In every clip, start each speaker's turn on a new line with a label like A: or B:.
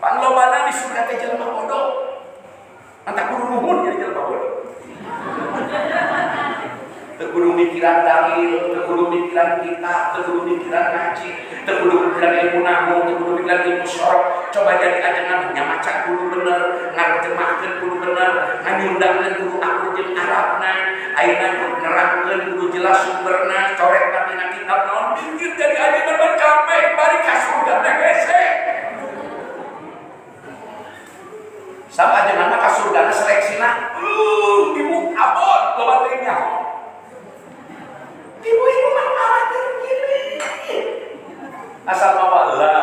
A: Panglobana di surga teh jelema bodoh. Mantap kudu nuhun jadi jelema bodoh. Teu kudu mikiran dalil, teu kudu mikiran kitab, teu kudu mikiran ngaji, teu kudu mikiran ilmu nahwu, teu kudu mikiran ilmu shorof. Coba jadi ajengan nya maca kudu bener, ngarjemahkeun kudu bener, nganyundangkeun kudu akur jeung Arabna, ayeuna nerangkeun kudu jelas sumberna, coret tina kitab naon, minggir jadi ajengan mah capek, bari ka surga teh hese. Sama ajengan mah ka surgana seleksina, ibu abot loba teuing nyaho. Ibu-ibu mah khawatir gini. Asal mawa la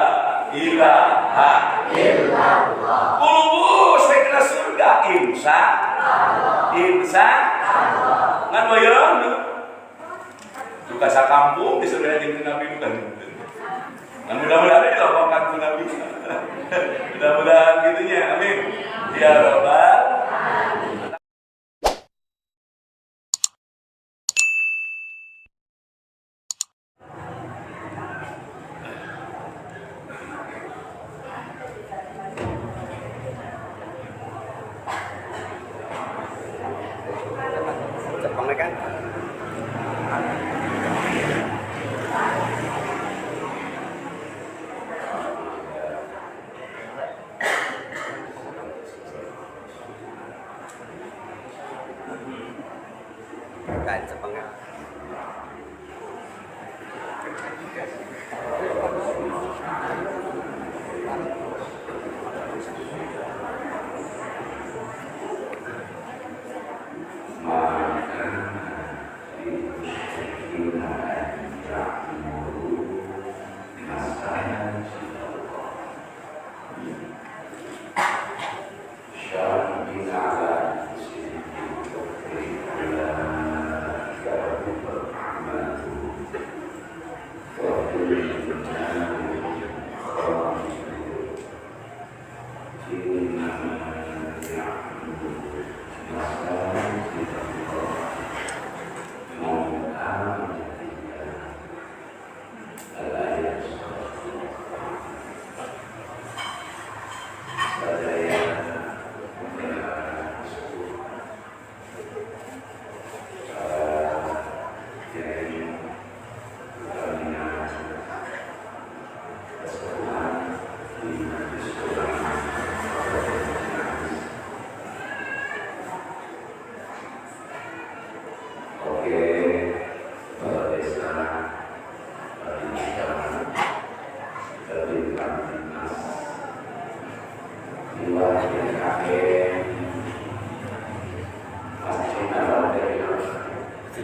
A: ilaha illallah. Kulubus we kena surga insya Allah. Insya Allah. Ngan boyong duka sakampung di surga jeung Nabi bukan. Ngan mudah-mudahan dilapangkan ku Nabi. Mudah-mudahan gitunya. Amin. Ya Rabbal.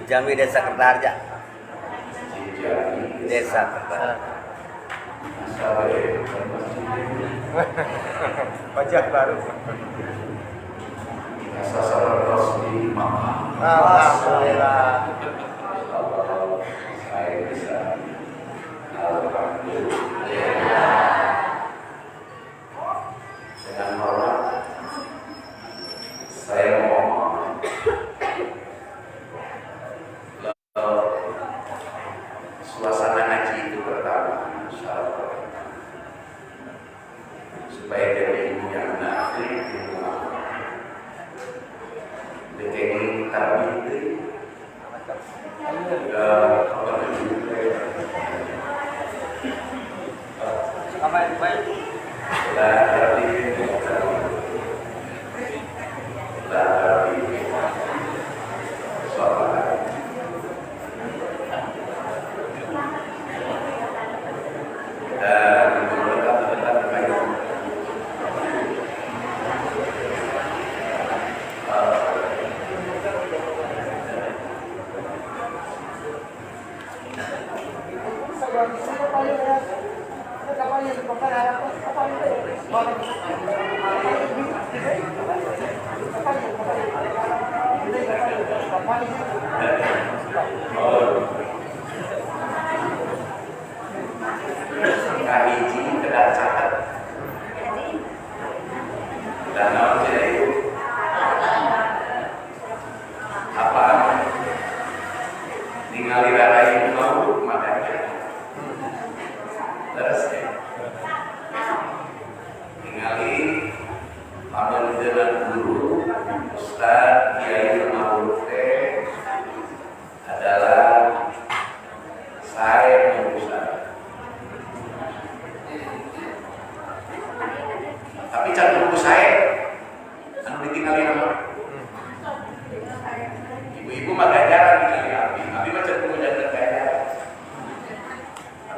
B: Jami Desa Kertaharja. Desa Kertaharja.
C: Wajah baru. Alhamdulillah.
A: Saya bisa. Alhamdulillah. Dengan hormat, saya mohon suasana ngaji itu pertama, syarat pertama, supaya jadi ilmu yang nafi, ilmu dengeng tadi itu, Kahiji kedah catet. Dan naon cenah ieu? Apa ningali rarayu mau makanya. Terus ya. Ningali Tapi can tunggu saya anu ditinggalin sama ibu-ibu mah ganjaran ningali abi. Abi mah can tunggu jangan ganjaran.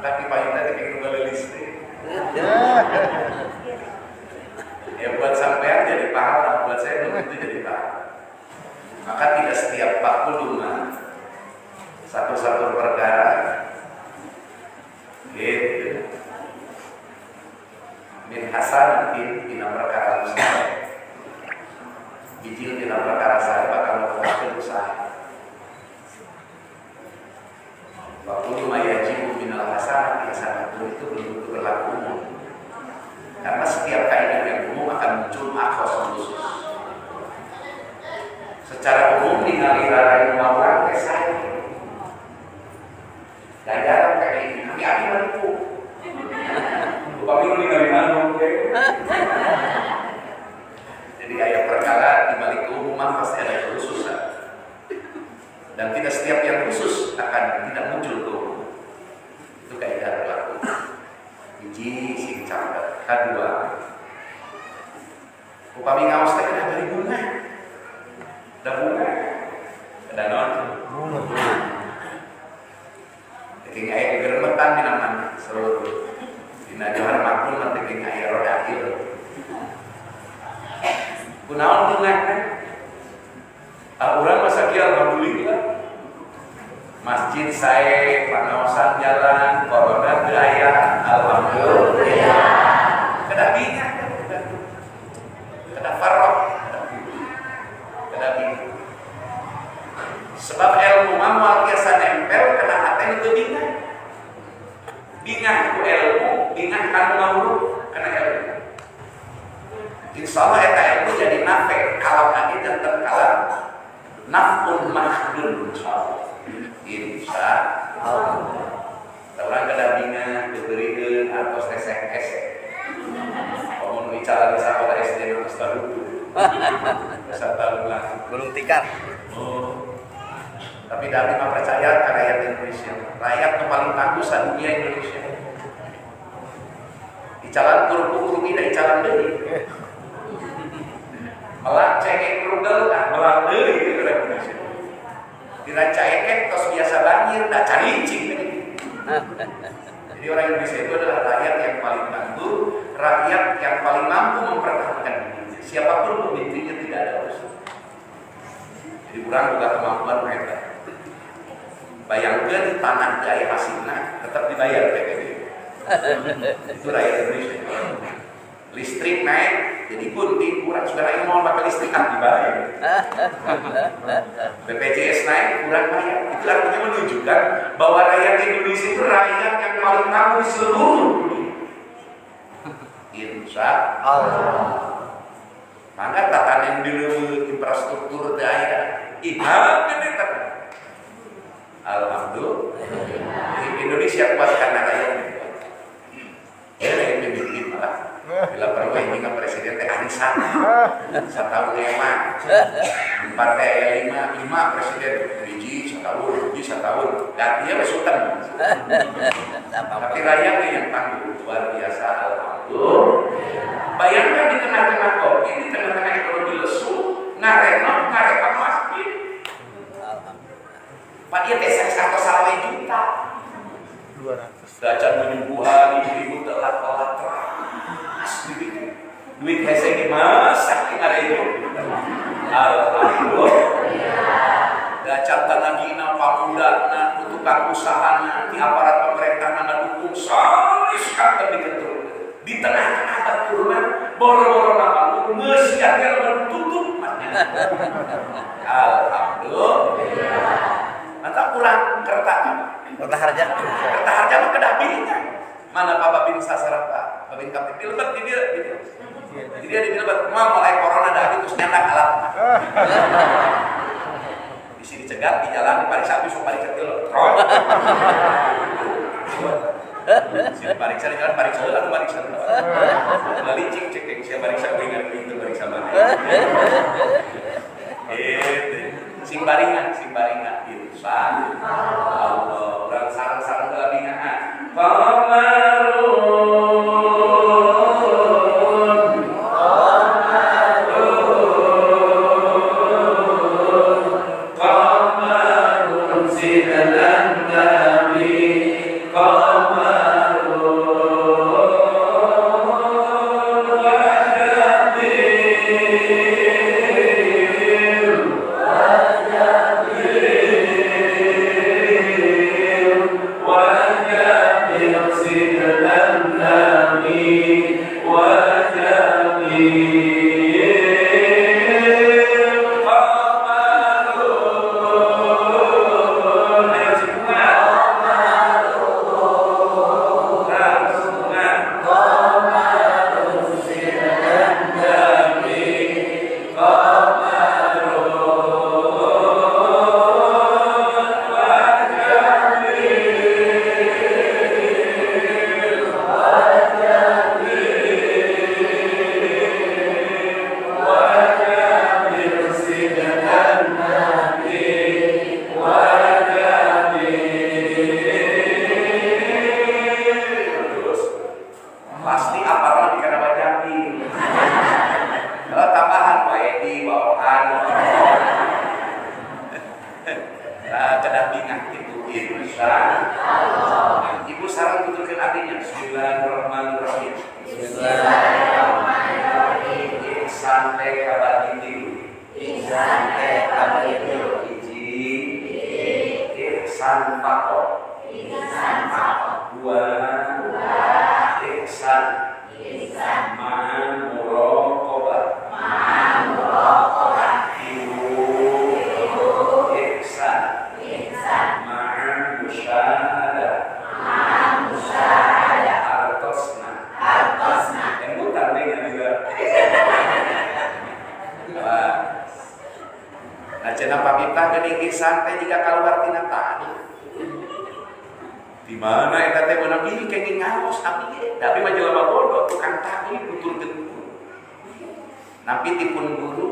A: Tapi payungna teh pengen ngelelis teh. Ya buat sampean jadi pahala, buat saya belum tentu jadi pahala. Maka tidak setiap pakuluma satu-satu perkara gitu. Min hasanatin dina perkara usaha. Bijil dina perkara saya bakal melakukan usaha. Pakuluma yajibu minal hasanati hasanatun itu belum tentu berlaku umum. Karena setiap kaidah yang umum akan muncul akhos khusus. Secara umum ningali rarai urang teh sae. Ganjaran kayak ini, tapi abi mah nipu. Upami nu ningali manuk teh. Jadi aya perkara di balik keumuman pasti ada kekhususan. Dan tidak setiap yang khusus akan tidak muncul keumuman. Itu kaidah berlaku. Hiji sing caket, kadua. Upami ngaos teh kedah bari bunga. Da bunga. Kedah naon? Bunga. Teh aya gegeremetan dina mana seluruh. Dina Johar Makmur mah teh aya rodail. Kunaon bungah teh? Ah urang mah sakieu alhamdulillah. Masjid sae, pangaosan jalan, corona teu aya, alhamdulillah. Kedah bingah, kedah farah, kedah bingah. Sebab ilmu mah moal tiasa nempel kana hate nu teu bingah. Bingah ku ilmu, bingah kanu ngawuruk kana ilmu. Insyaallah eta ilmu jadi nafe, kalam lagi janten kalam naf'un mahdun insyaallah. Insya Allah. Urang kedah bingah dibeureun atos teh hese. Komun bicara di sekolah SD terus tahu. Satahun lah.
B: Gulung tikar.
A: Oh. Tapi David mah percaya ke rakyat Indonesia. Rakyat nu paling tangguh sadunia Indonesia. Icalan kerupuk rugi da icalan deui. Melak cengek rugel ah melak deui itu rakyat Indonesia. Di Rancaekek tos biasa banjir da caricing. Jadi orang Indonesia itu adalah rakyat yang paling tangguh, rakyat yang paling mampu mempertahankan dirinya. Siapapun pemimpinnya tidak ada urusan. Jadi kurang juga kemampuan mereka. Bayangkan tanah gaya hasilnya tetap dibayar PPB. Itu rakyat Indonesia. Listrik naik, jadi gunting kurang. Sudah naik mau pakai listrik ah dibayar. BPJS naik kurang bayar. Itu artinya menunjukkan bahwa rakyat Indonesia itu rakyat yang paling tangguh di seluruh dunia. Insya Allah. Maka tatanan di infrastruktur daerah, iham ini. Alhamdulillah. Indonesia kuat karena rakyatnya kuat. Ya, rakyat memimpin malah. Bila perlu ini kan presiden teh arisan. Satahun lima. Empat teh lima, lima presiden hiji satahun, hiji satahun. Dan dia wes sultan. Tapi rakyatnya yang tangguh luar biasa. Alhamdulillah. Bayangkan di tengah-tengah COVID, di tengah-tengah ekonomi lesu, ngarenov, ngarepak masjid. Pak dia teh 100 juta.
C: 200.
A: Dacan menyuguhan ibu-ibu telat-telat teras duit. Duit hese ge masak ngarejo. Alhamdulillah. Dacan tanagina pamudana tukang usahana di aparat pemerintah dukung sanes kanten diketur. Di tengah-tengah baturan boro-boro ngabangun geus siapnya tutup. Alhamdulillah. Mantap kurang kereta.
B: Kerta harja.
A: Kerta harja mah kedah bingah. Mana Pak Babin sasarap Pak? Babin Kapten di lebet di dia. Jadi dia di lebet. Mah mulai corona dah terus nyandak alat. Di sini cegat di jalan di pariksa habis sok pariksa teu. Sini pariksa di jalan pariksa heula anu pariksa. Licik cek yang sia pariksa kuing kuing teu pariksa mana. Gitu. Sing baringan insya Allah. Urang sareng-sareng heula bingahan. Qamarun Ihsan Allah. Ibu sareng tuturkeun artinya. Bismillahirrahmanirrahim.
D: Bismillahirrahmanirrahim.
A: Ihsan teh kabagi tilu.
D: Ihsan teh kabagi tilu.
A: Hiji ihsan faqat.
D: Ihsan faqat.
A: Dua ihsan
D: ihsan
A: ma'an muraqabah.
D: Ma'an muraqabah.
A: Tilu ihsan
D: ihsan
A: ma'an musyahadah.
D: Ma'an musyahadah.
A: Artosna.
D: Artosna.
A: Emutan deh nya juga. Nah cenah pamiptah geuning ihsan teh jika kaluar tina tani. Di mana eta teh meunang ih kenging ngaos abdi ge. Da abdi mah jelema bodoh tukang takwil nuturkeun guru. Nampi tipun guru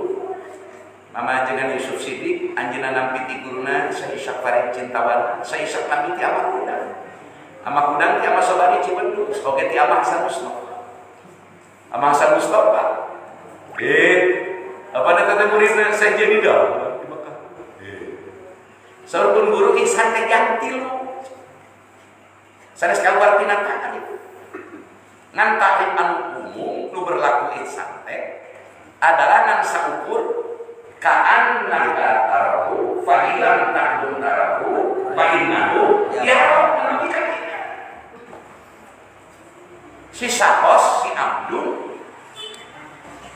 A: Mama ajengan Yusuf Sidik anjeunna nampi ti guruna Syekh Ishaq Farid Cintawan, Syekh Ishaq nampi ti Amah Kudang. Amah Kudang ti Amah Sobari Cibendung, oge ti Amah Hasan Mustafa. Amah Hasan Mustafa. Apa eta teh muridna Syekh Jenida di Mekah. Saur pun guru ihsan teh ganti lu. Sanes kaluar tina ta'rif. Ngan ta'rif anu umum nu berlaku ihsan teh adalah ngan saukur ka'annaka tarahu fa illam takun tarahu fa innahu yarau. Si sahos si abdul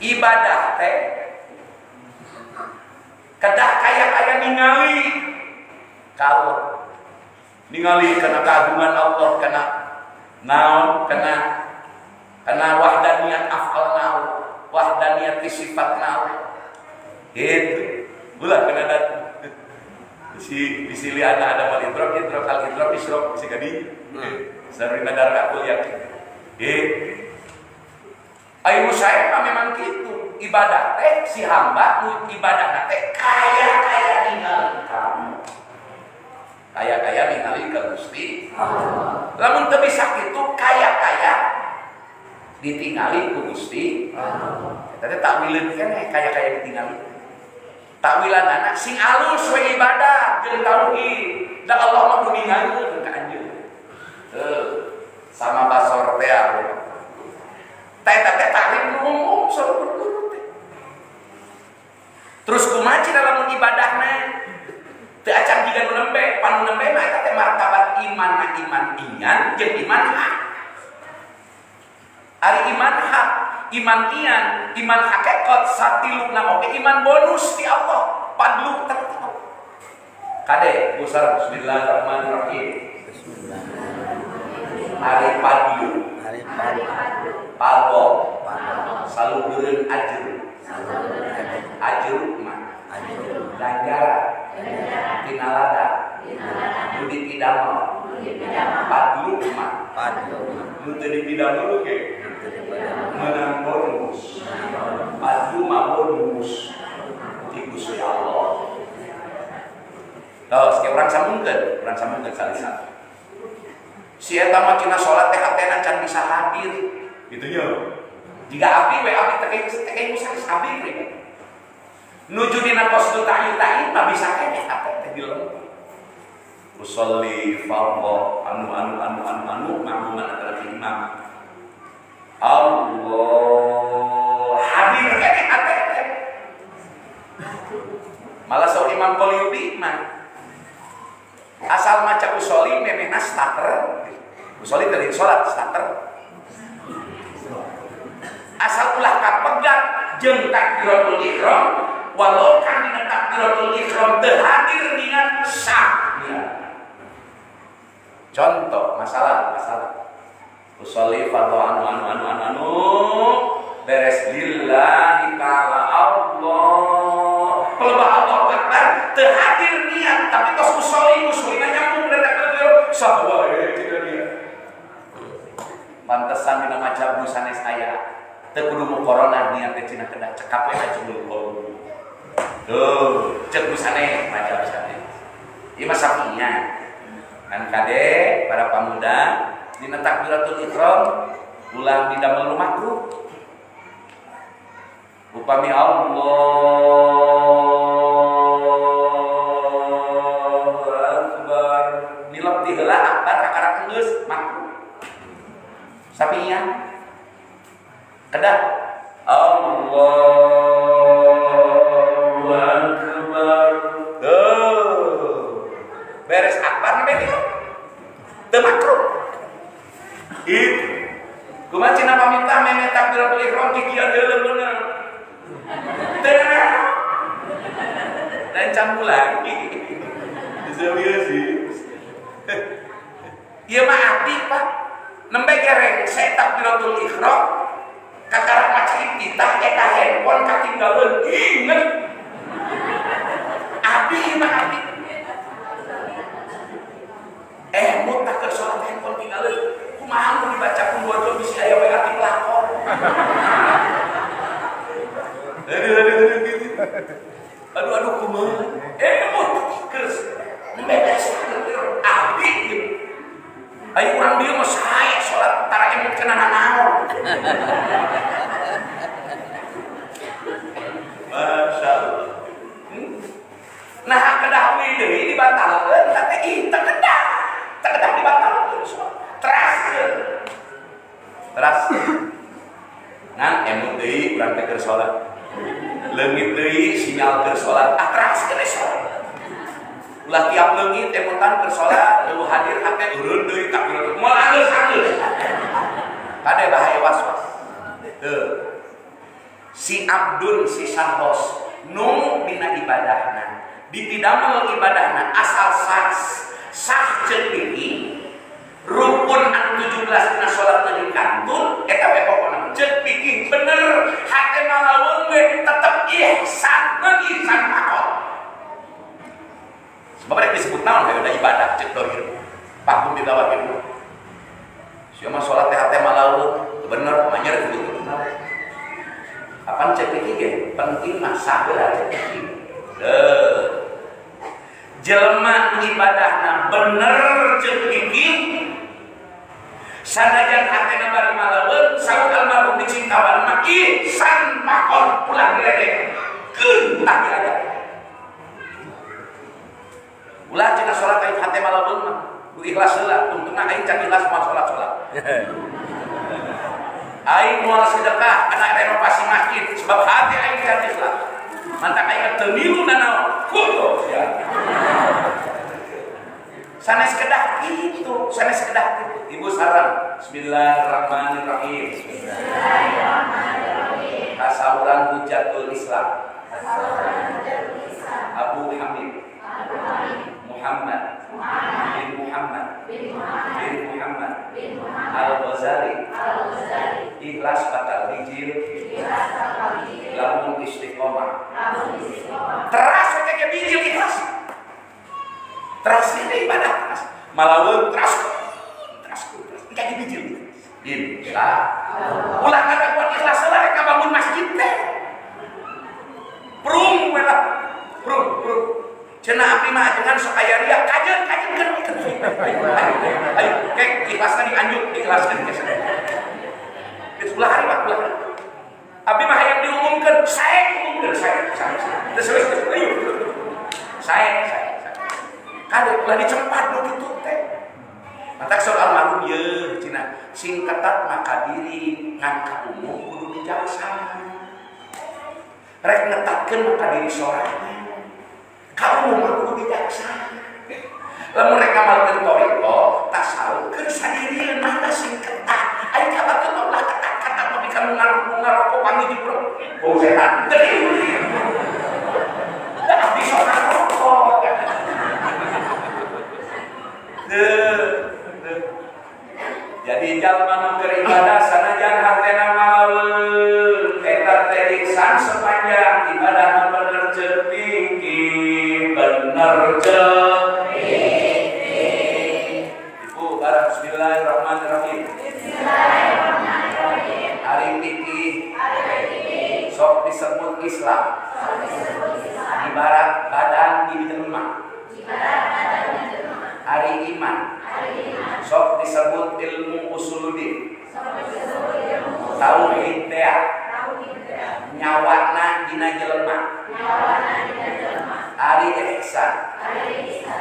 A: ibadah teh kedah kaya-kaya ningali kalau ningali karena keagungan Allah, karena naon, karena wahdaniyat afal naon, wahdaniyat sifat naon. Gitu. Ulah kena dat. Si di sini ada mal idrok, idrok al idrok isrok si kadi. Sarina darah akul yakin. Gitu. Ayo saya mah memang gitu. Ibadah teh si hamba nu ibadah teh kaya-kaya ningali kamu. Kaya-kaya ningali ka Gusti Allah. Lamun teu bisa kitu kaya-kaya ditingali ku Gusti Allah. Eta teh takwileun keneh kaya-kaya ditingali. Takwilan anak sing alus we ibadah jeung tauhid. Da Allah mah kuningalieun ka anjeun. Teu sama basor teh teh teh takwil umum saur guru teh. Terus kumaha cenah lamun ibadahna? Teu acan jiga nu nembe, pan nu nembe mah eta teh martabat iman na iman ian jeung iman hak. Ari iman hak, iman ian, iman hakikat satiluna oge iman bonus ti Allah, padlu tentu. Kade busar bismillahirrahmanirrahim. Bismillahirrahmanirrahim. Ari padlu,
B: ari padlu.
A: Palbo, saluhureun ajru. Ajru mah ganjaran tinalada nu dipidamel padlu mah nu teu dipidamel ge meunang bonus. Padlu mah bonus ti Gusti Allah. Tos, ke urang sambungkeun salisa. Si eta mah cenah salat teh hatena can bisa hadir. Gitu nya. Jika abdi we abdi teh teh sanes abdi pribadi. Nuju dina kos du ta'yin mah bisa keneh hate teh dilem. Usolli fardhu anu anu anu anu anu makmuman antara imam. Allah hadir keneh hate teh. Malah saur Imam Qolyubi mah asal maca usolli memehna starter. Usolli teh salat starter. Asal ulah kapegat jeung takbiratul ihram, walau kan dina takbiratul ihram teu hadir niat sah niat. Contoh masalah usolli fardhu anu anu anu anu anu beres lillahi ta'ala Allah pelebah Allah akbar teu hadir niat tapi tos usolli usolina nyambung da takbiratul sah wae cenah dia. Pantesan dina macam nu sanes aya teu kudu muqaranah niat teh cenah kedah cekap we ajrul qalbi. Tuh, cek nu sanes macam sanes. Ieu mah sapinya. Kan kade para pamuda dina takbiratul ihram ulah didamel nu makruh. Upami Allahu Akbar nilep di Kedah Allahu Akbar. Tuh. Beres akbar nembe kitu. Teu makruh. Itu. Kumaha cenah paminta meme takbiratul ihram kikian heula bener. Teu dan campulan. Serius sih. Ieu mah abdi, Pak. Nembe gereng saya takbiratul ihram kakarak maca iftitah eta handphone katinggalan inget. Abdi ieu mah abdi. Mun tak keur salat handphone tinggalin. Kumaha mun dibaca pun dua jam bisi aya we ati pelakor. Aduh aduh aduh gitu. Aduh aduh kumaha. Mun keur nembe beres abdi ieu. Ayo urang dieu mah sae salat tara emut kana nanaon. Masya Allah. Nah kedah deui dibatalkeun teh ih teu kedah. Teu kedah dibatalkeun teraskeun. Teras. Ngan emut deui urang teh keur salat. Leungit deui sinyal keur salat. Ah teraskeun we salat. Ulah tiap leungit emutan keur salat, eueuh hadir hate eureun deui takbiratul moal anggeus-anggeus. Kade bahaya was-was. Teu. Si abdun si sahos nu dina ibadahna, dipidamel ibadahna asal sah sah ceuk fikih rukun anu 17 dina salatna dikantun eta we pokona ceuk fikih bener hate malaweung we tetep ihsan mun ihsan pakot. Sebab rek disebut naon we udah ibadah ceuk dohir. Pakum dibawa gitu. Sia mah salat teh hate malaweung bener manyer gitu bener. Apaan cek fikih ge? Penting mah sah heula cek fikih. Deuh. Jelema ibadahna bener cek fikih sanajan hatena bari malaweung saur almarhum dicintawan mah ihsan pakon ulah diledek. Keun tah diajak. Ulah cenah salat aing hate malaweung mah kudu ikhlas heula untungna aing can ikhlas moal salat-salat. Aing moal sedekah kana renovasi masjid sebab hati aing can ikhlas. Mantak aing teu milu nanaon. Kudu ya. Sanes kedah kitu, sanes kedah kitu. Ibu sareng Bismillahirrahmanirrahim. Bismillahirrahmanirrahim. Tasawuran Hujatul Islam. Abu Hamid Muhammad bin Muhammad bin Muhammad Al-Ghazali ikhlas bakal bijil lamun istiqomah. Teras we bijil ikhlas. Teras ini ibadah teras. Malaweung teras teras teras engke bijil. Insya ulah ngadaguan ikhlas heula rek ngabangun masjid teh. Prung we lah. Prung prung. Cenah abdi mah ajengan sok aya ria kajeun kajeun keun. Ayo ayo kek ikhlasna dianjuk ikhlaskeun geus. Geus ulah hari Pak ulah. Abdi mah hayang diumumkeun, sae umumkeun sae sae. Geus geus ayo. Sae sae sae. Kade ulah dicempat nu kitu teh. Matak sok almarhum ye cenah sing ketat maka diri ngan ka umum kudu bijaksana. Rek ngetatkeun maka diri sorangan. Ka umum mah kudu bijaksana. Lamun rek ngamalkeun thariqah, tasawuf keur sadirian mah sing ketat. Ari ka batur mah ulah ketat-ketat tapi ka nu ngarokok panggih di urang. Bau setan. Teu kitu. Da abdi sok ngarokok. Jadi jalma nu keur ibadah sanajan hatena malaweung eta teh ihsan sepanjang ibadah bener ceuk fikih bener ceuk fikih. Ibu barang Bismillahirrahmanirrahim. Bismillahirrahmanirrahim. Ari fikih sok disebut Islam. Ibarat badan di jelema. Ari iman sok disebut ilmu usuluddin. Tauhid teh nyawana dina jelema. Ari ihsan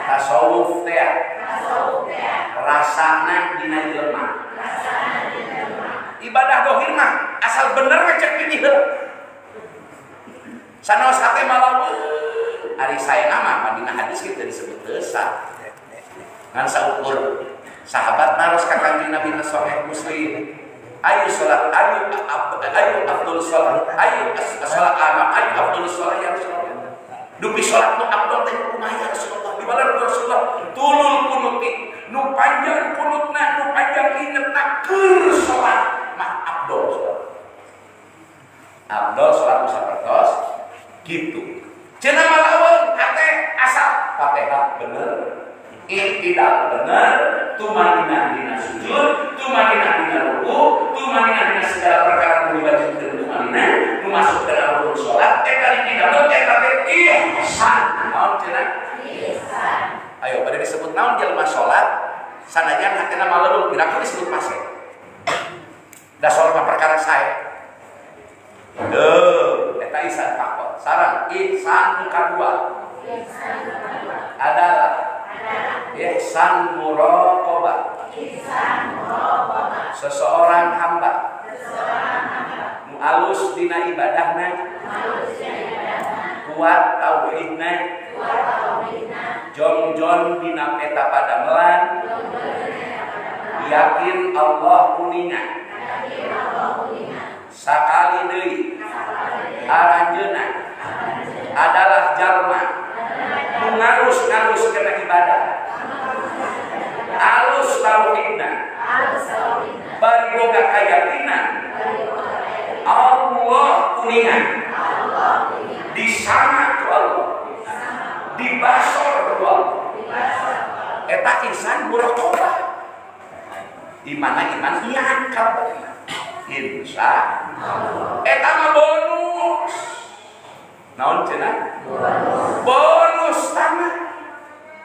A: tasawuf teh rasana dina jelema. Ibadah dohir mah Asal bener we cek fikih heula. Sanaos hate malaweung. Ari saena mah dina hadis kitu disebut teu. Ngan saukur sahabat naros ka Kanjeng Nabi na Sahih Muslim. Ayu salat, ayu ayu afdhal salat, ayu salat anak, ayu afdhal salat ya Rasulullah. Dupi salat nu afdal teh kumaha ya Rasulullah? Di mana Rasulullah? Tulul kunuti, nu panjang kunutna, nu panjang ingetna keur salat mah afdal salat. Afdal salat nu sapertos kitu. Cenah malaweung hate asal Fatihah bener, i'tidal bener, tumaninah dina sujud, tumaninah dina ruku, tumaninah dina segala perkara nu diwajibkeun tumaninah, nu masuk ke dalam rukun salat, eta dipidamel eta teh ihsan. Naon cenah?
D: Ihsan.
A: Ayo bade disebut naon jelema salat sanajan hatena maleuweung piraku disebut fasik. Da salat mah perkara sae. Deuh, eta ihsan faqot. Sareng ihsan nu kadua
D: Ihsan kedua.
A: Adalah
D: Adalah
A: ihsan muraqabah.
D: Ihsan muraqabah.
A: Seseorang hamba
D: Seseorang hamba
A: nu alus dina ibadahna,
D: alus dina ibadahna,
A: kuat tauhidna,
D: kuat tauhidna,
A: jongjon dina peta padamelan, yakin Allah uninga,
D: yakin Allah uninga,
A: sakali deui aranjeunna adalah jalma nu ngarus-ngarus kana ibadah, alus tauhidna,
D: alus tauhidna,
A: bari boga kayakinan Allah uninga,
D: Allah uninga,
A: disama ku Allah, dibasor ku Allah. Eta ihsan muraqabah. Di mana iman ian kabar insya eta mah bonus. Naon cenah? Bonus tanah.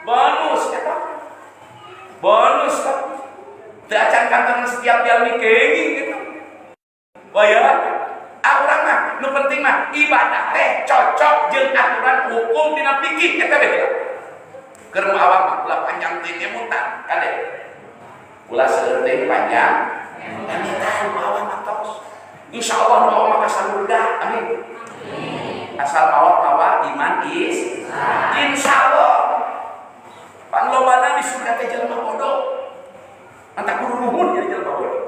A: Bonus eta. Bonus tah. Teu acan kanten setiap jalmi kenging gitu. Wah ya, ah urang mah nu penting mah ibadah teh cocok jeung aturan hukum dina fikih eta beda. Keur nu awam mah ulah panjang teuing emutan kade. Ulah seueur teuing panjang emutan nu awam mah tos. Insyaallah nu awam mah ka surga. Amin. Asal mawa-mawa iman is insyaallah. Panglobana di surga teh jelema bodoh. Mantap kudu nuhun jadi jelema bodoh.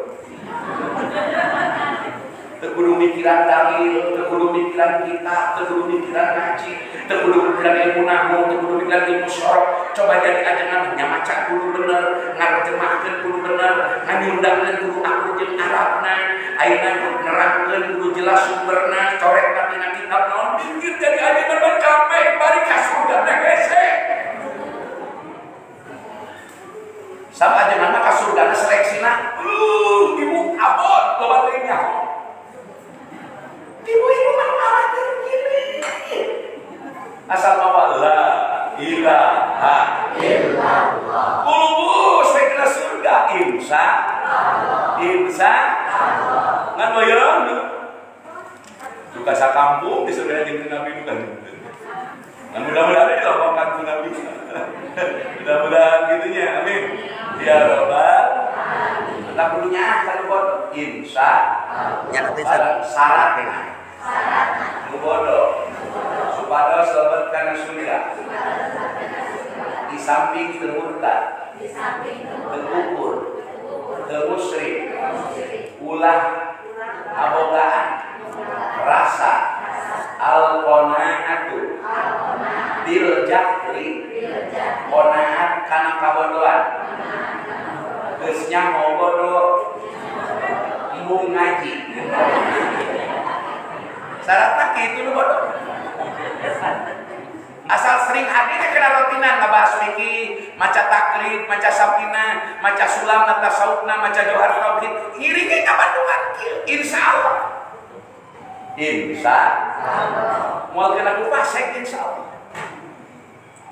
A: Teu kudu mikiran dalil, teu kudu mikiran kitab, teu kudu mikiran ngaji, teu kudu mikiran ilmu nahwu, teu kudu mikiran ilmu shorof. Coba jadi ajengan nya maca kudu bener, ngarjemahkeun kudu bener, nganyundangkeun kudu akur jeung Arabna, ayeuna nerangkeun kudu jelas sumberna, coret tina kitab naon mikir jadi ajengan mah capek bari ka surga teh hese. Sama ajengan mah ka surgana seleksina, ibu abot loba teuing nyaho. Ibu-ibu mah khawatir gini. Asal mawa la ilaha
D: illallah.
A: Kulubus we kena surga insya
D: Allah.
A: Insya
D: Allah.
A: Ngan boyong duka sakampung di surga jeung Nabi bukan. Ngan mudah-mudahan dilapangkan ku Nabi. Mudah-mudahan gitunya. Amin. Ya robbal alamin. Tak perlu nyaah kalau bodoh. Insya
B: Nya teh
A: syaratna. Nu bodoh supados lebet kana surga. Di samping teu murtad, teu kufur, teu musyrik, ulah abogaan rasa al qanaatu bil jahli, qanaat kana kabodohan. Geus nyaho bodoh embung ngaji. Syaratna kitu nu bodoh. Asal sering hadir kena rotinan ngabahas fikih, maca taklid, maca safinah, maca sulam, tasawufna, maca johar tauhid, ngiringe ka Bandungan kieu insyaallah. Insya
D: Allah.
A: Moal kena ku fasek insyaallah.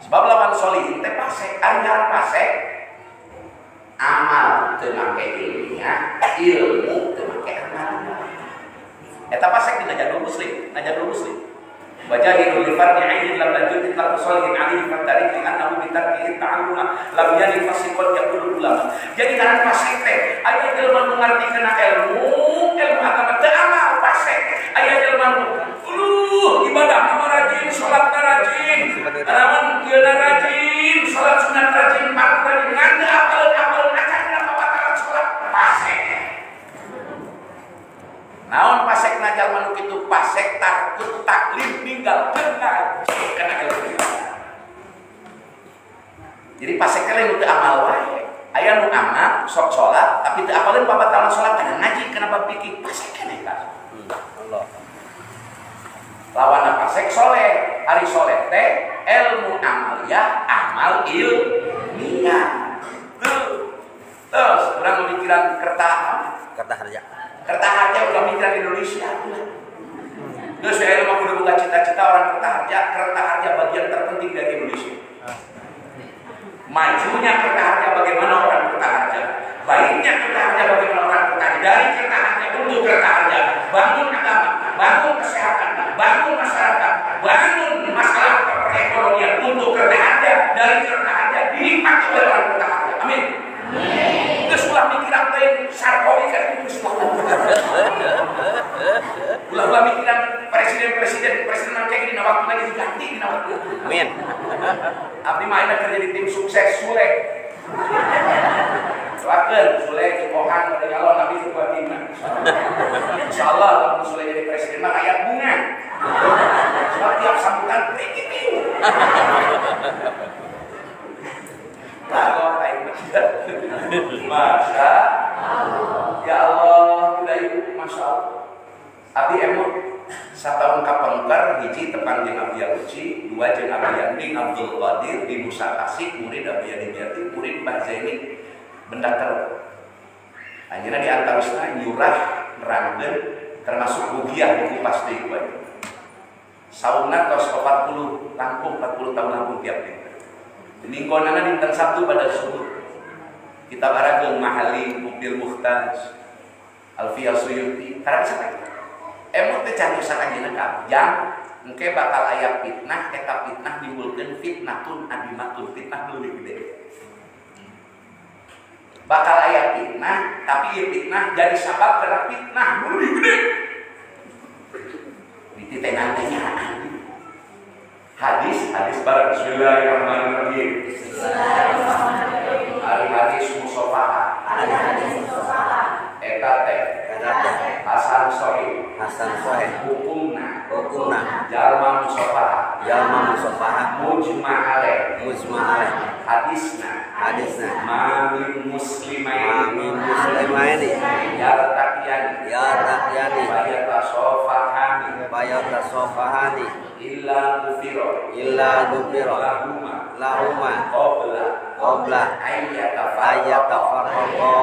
A: Sebab lawan solihin teh fasek, ari ngaran fasek amal teu make ilmiah, ilmu teu make amal. Eta fasek di Najadul Muslim, Najadul Muslim. Wajahidul li fardi 'ainin lam najud itlaq sholihin 'alaihi fatarik li annahu bi tarkihi ta'alluma lam yani fasiqan yaqulu ulama. Jadi ngaran fasik teh aya jelema nu ngarti kana ilmu, ilmu agama teu amal fasik. Aya jelema nu ibadah mah rajin, salat rajin, lamun ieu rajin, salat sunat rajin, fardu rajin, ngan teu apal-apal acan kana pabatalan salat fasik. Naon pasek na jalma nu kitu pasek takut taklim ninggalkeun ngaji kana ilmu. Jadi pasek teh lain nu teu amal wae. Aya nu amal sok salat tapi teu apaleun pabatalan salat kana ngaji kana bab fikih pasek keneh ka.
B: Allah.
A: Lawanna pasek soleh. Ari soleh teh ilmu amaliyah, amal ilmiah. Tuh. Terus urang memikiran kerta
B: Kertaharja.
A: Kertaharja udah mikiran Indonesia. Terus saya mau udah buka cita-cita orang Kertaharja, Kertaharja bagian terpenting dari Indonesia. Majunya Kertaharja bagaimana orang Kertaharja, baiknya Kertaharja bagaimana orang Kertaharja, dari Kertaharja untuk Kertaharja, bangun agama, bangun kesehatan, bangun masyarakat, bangun masalah perekonomian untuk Kertaharja, dari Kertaharja dinikmati oleh orang Kertaharja. Amin. Terus ulah mikiran teh Sarkowi kan itu ulah mikiran presiden-presiden presiden kayak gini waktu lagi diganti dina waktu.
B: Amin.
A: Abdi mah ayeuna kerja di tim sukses Sule. Doakeun Sule jeung Ohan pada nyalon abdi ketua timna. Insyaallah lamun Sule jadi presiden mah rakyat bunga. Sebab tiap sambutan kitu. Allah Masya Allah. Ya Allah, udah ibu, Masya Allah. Abdi emut satahun kapengker hiji tepang jeung Abdi Uci, dua jeung Abdi Yandi Abdul Qadir di Nusa Tasik, murid Abdi Yandi Jati, murid Mbah Zaini benda teruk. Anjeunna di antawisna nyurah nerangkeun termasuk bugiah dikupas deui ku aing. Sauna tos 40 langkung 40 tahun langkung tiap dinten. Minggonana dinten Sabtu pada subuh. Kitab Arageng Mahali Mubdil Muhtaj Alfiyah Suyuti karena sampai emot teh cariusan anjeunna ka jang engke bakal aya fitnah eta fitnah nimbulkeun fitnatun adimatun fitnah nu leuwih gede. Bakal aya fitnah tapi ieu fitnah jadi sabab kana fitnah nu leuwih gede. Dititenan teh nyaan. Hadis hadis bareng bismillahirrahmanirrahim. Bismillahirrahmanirrahim. Ari hadis musofaha.
D: Ari hadis musofaha.
A: Eta teh Hasan Sohih.
B: Hasan Sohih.
A: Hukumna.
B: Hukumna.
A: Jalma musofaha.
B: Jalma musofaha.
A: Mujma alaih.
B: Mujma alaih.
A: Hadisna.
B: Hadisna.
A: Ma min muslimaini.
B: Ma min muslimaini.
A: Yartaqiyani.
B: Yartaqiyani.
A: Bayatasofahani.
B: Bayatasofahani.
A: Illa gufiro.
B: Illa gufiro.
A: Lahuma.
B: Lahuma.
A: Qobla.
B: Qobla.
A: Ayyatafarraqa.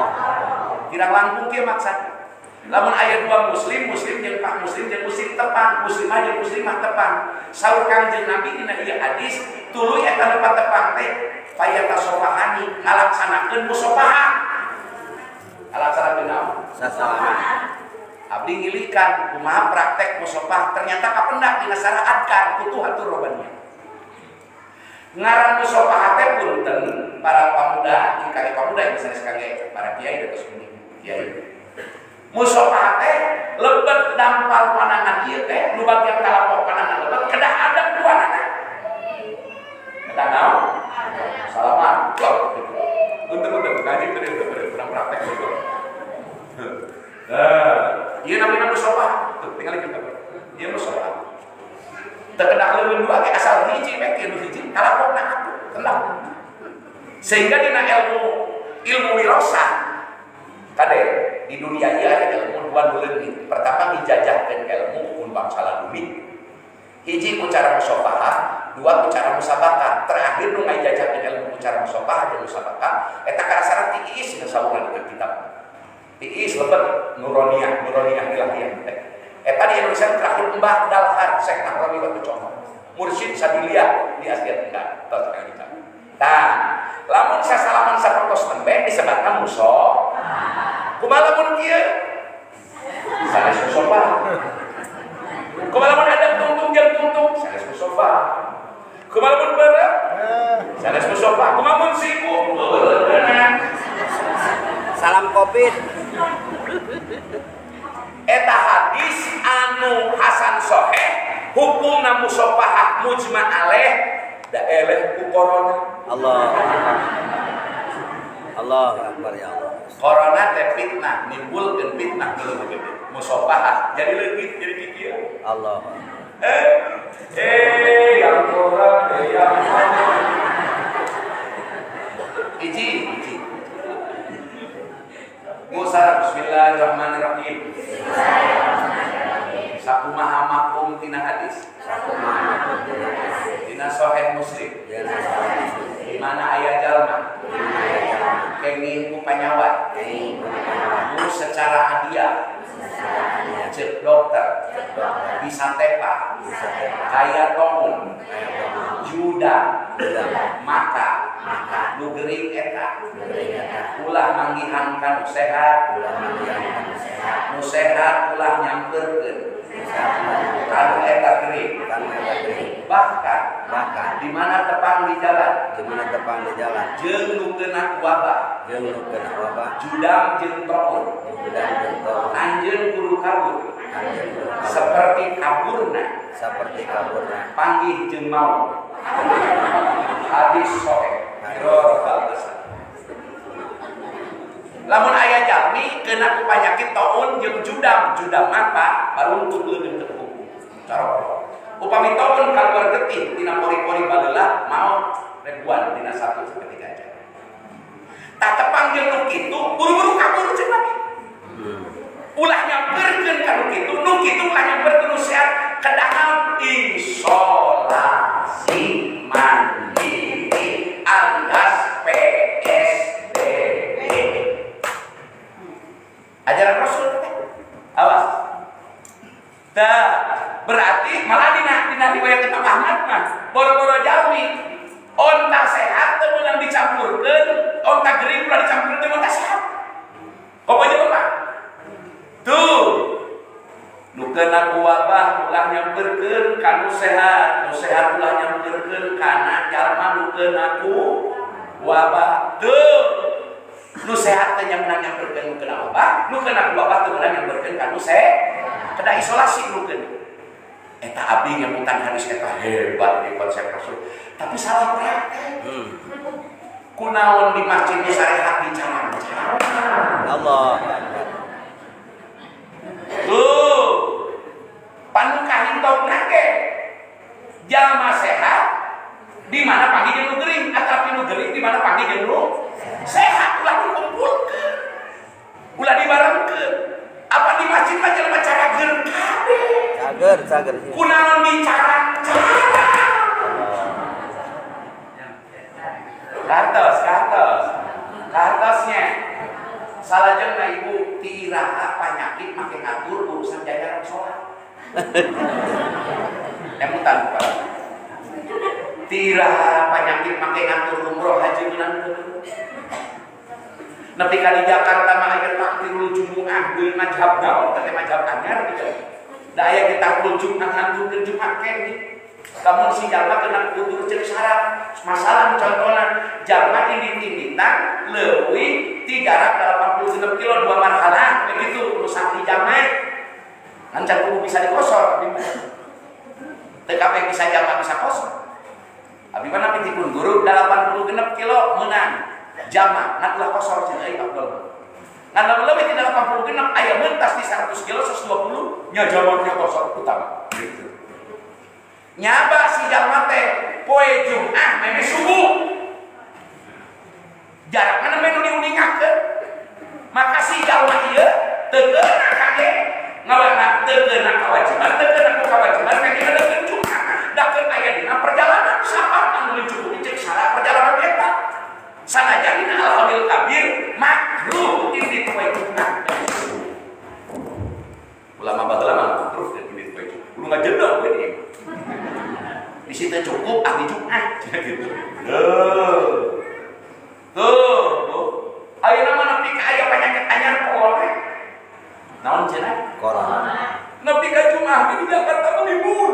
A: Kirang langkung kieu maksad. Lamun aya dua muslim, muslim jeung pak muslim jeung muslim tepang, muslimah jeung muslimah tepang. Saur Kangjeng Nabi dina ieu hadis, tuluy eta nu patepang teh fayatasofahani ngalaksanakeun musofaha. Ngalaksanakeun naon?
B: Sasalaman.
A: Abdi ngilikan kumaha praktek musofah ternyata kapendak dina syarah adkar Futuhatur Rabbaniyah. Ngaran musofah teh punten para pamuda, kangge pamuda yang sanes kangge para kiai dados kiai. Musofah teh lebet dampal panangan ieu teh nu bagian kalapok panangan lebet kedah ada duanana. Kedah naon? Salaman. Punten-punten ngaji teh kurang praktek gitu. Nah, ieu namina musofah. Tuh tinggalikeun teh. Ieu musofah. Teu kedah leuweung dua ge asal hiji we kieu nu hiji kalapokna atuh tenang. Sehingga dina ilmu ilmu wirasa kade di dunia ieu aya ilmu dua nu leungit. Pertama ngijajahkeun ilmu kun bangsa laduni. Hiji ku cara musafahah, dua ku cara musabaqah. Terakhir nu ngajajahkeun ilmu ku cara musafahah jeung musabaqah eta karasana tiis dina sawungan dina kitab. Tiis lebet nuroniah, nuroniah ilahiyah teh. Eta di Indonesia terakhir Mbah Dalhar Syekh Nahroni Batu Congo. Mursyid Sabiliah di Asia Tenggara. Tos kang kita. Tah, lamun sasalaman sapertos tembe disebatna muso. Kumaha lamun kieu? Sanes musofah. Kumaha lamun ada tungtung jeung tungtung Kumaha mun beureup? Sanes musafahah. Kumaha mun siku?
B: Salam Covid.
A: Eta hadis anu hasan sahih hukumna musafahah mujma alaih da eleh ku corona.
B: Allah. Allahu Akbar ya Allah.
A: Corona teh fitnah, nimbulkeun fitnah nu leuwih gede. Musafahah jadi leungit jadi kikieu.
B: Allah.
A: Yang corona, yang corona. Hiji, hiji. Musarab bismillahirrahmanirrahim. Sakumaha makum tina hadis. Dina Sahih Muslim. Di mana aya jalma kenging ku panyawat nu secara adiah cek dokter bisa tepa kaya tomun juda maka nu gering eta ulah manggihan ka nu sehat nu sehat ulah nyamperkeun kanu eta gering bahkan di mana tepang di jalan jeung nu kena wabah judam jeung taun anjeun kudu kabur seperti kaburna panggih jeung maut. Hadis sahih riwayat Al-Hasan. Lamun aya jalmi kena ku panyakit taun jeung judam, judam mah baruntut leuneung teu hukum. Carok. Upami taun kaluar getih tina pori-pori baheula maot ribuan tina 1 sampai 3 jam. Tah tepang jeung nu kitu buru-buru kabur ceuk Nabi. Ulah nyamperkeun ka nu kitu, nu kitu ulah nyamperkeun nu sehat kedah isolasi mandiri alias PSBB. Ajaran Rasul teh. Awas. Tah, berarti malah dina riwayat Imam Ahmad mah boro-boro jalmi onta sehat teu meunang dicampurkeun, onta gering ulah dicampurkeun jeung onta sehat. Kopo jelema? Tuh. Nu kena ku wabah ulah nyamperkeun ka nu sehat, nu sehat ulah nyamperkeun kana jalma nu kena ku wabah. Tuh. Nu sehat teh meunang nyamperkeun nu kena wabah, nu kena ku wabah teu meunang nyamperkeun ka nu sehat. Kena isolasi nu kena. Eta abdi nyebutan hadis eta hebat di konsep Rasul. Tapi salah praktek. Kunaon di masjid nu sarehat dicarang-carang.
B: Allah.
A: Tuh. Panu kahintokna ge jalma sehat di mana pagi jeung nu gering atapi nu gering di mana pagi jeung nu sehat ulah dikumpulkeun. Ulah dibarengkeun. Apa di masjid mah jelema carageun kabeh.
B: Cager, cager.
A: Kunaon dicarang-carang. Kartos, kartos. Kartosnya. Salajengna ibu ti iraha panyakit make ngatur urusan jajaran sholat. Emutan Pak. Ti iraha panyakit make ngatur umroh haji meunang teu. Nepi ka di Jakarta mah aya takbirul jumuah deui mazhab naon teh mazhab anyar gitu. Da aya ge takbirul jumuah nganturkeun Jumat keneh. Lamun si jalma kena kudur ceuk syarat. Masalah contohna jalma indit-inditan leuwih ti jarak 86 kilo 2 marhalah begitu nu sakti jamak. Ngan can kudu bisa dikosor abi mah. Teu kabeh bisa jamak bisa kosor. Abi mah napi tipun guru 86 kilo meunang jamak ngan ulah kosor cenah euy abdol. Ngan lamun leuwih ti 86 aya mentas di 100 kilo 120 nya jamaknya kosor utama gitu. Nyaba si jalma teh poe Jumat meme subuh. Jarakna nembe nu diuningakeun. Maka si jalma ieu teu keuna kage ngawana teu keuna kawajiban, teu keuna ku kawajiban kage ngeudekeun Jumat. Da keur aya dina perjalanan sapat anu dicukupi ceuk syarat perjalanan eta. Sanajan dina Al-Hadil Kabir makruh indit poe Jumat. Ulama baheula mah makruh indit poe Jumat. Kudu ngajedog we ieu. Di situ cukup ahli Jumat gitu. Tuh. Tuh. Ayeuna mah nepi ka aya penyakit anyar corona. Naon cenah?
B: Corona.
A: Nepi ka Jumat di Jakarta mah libur.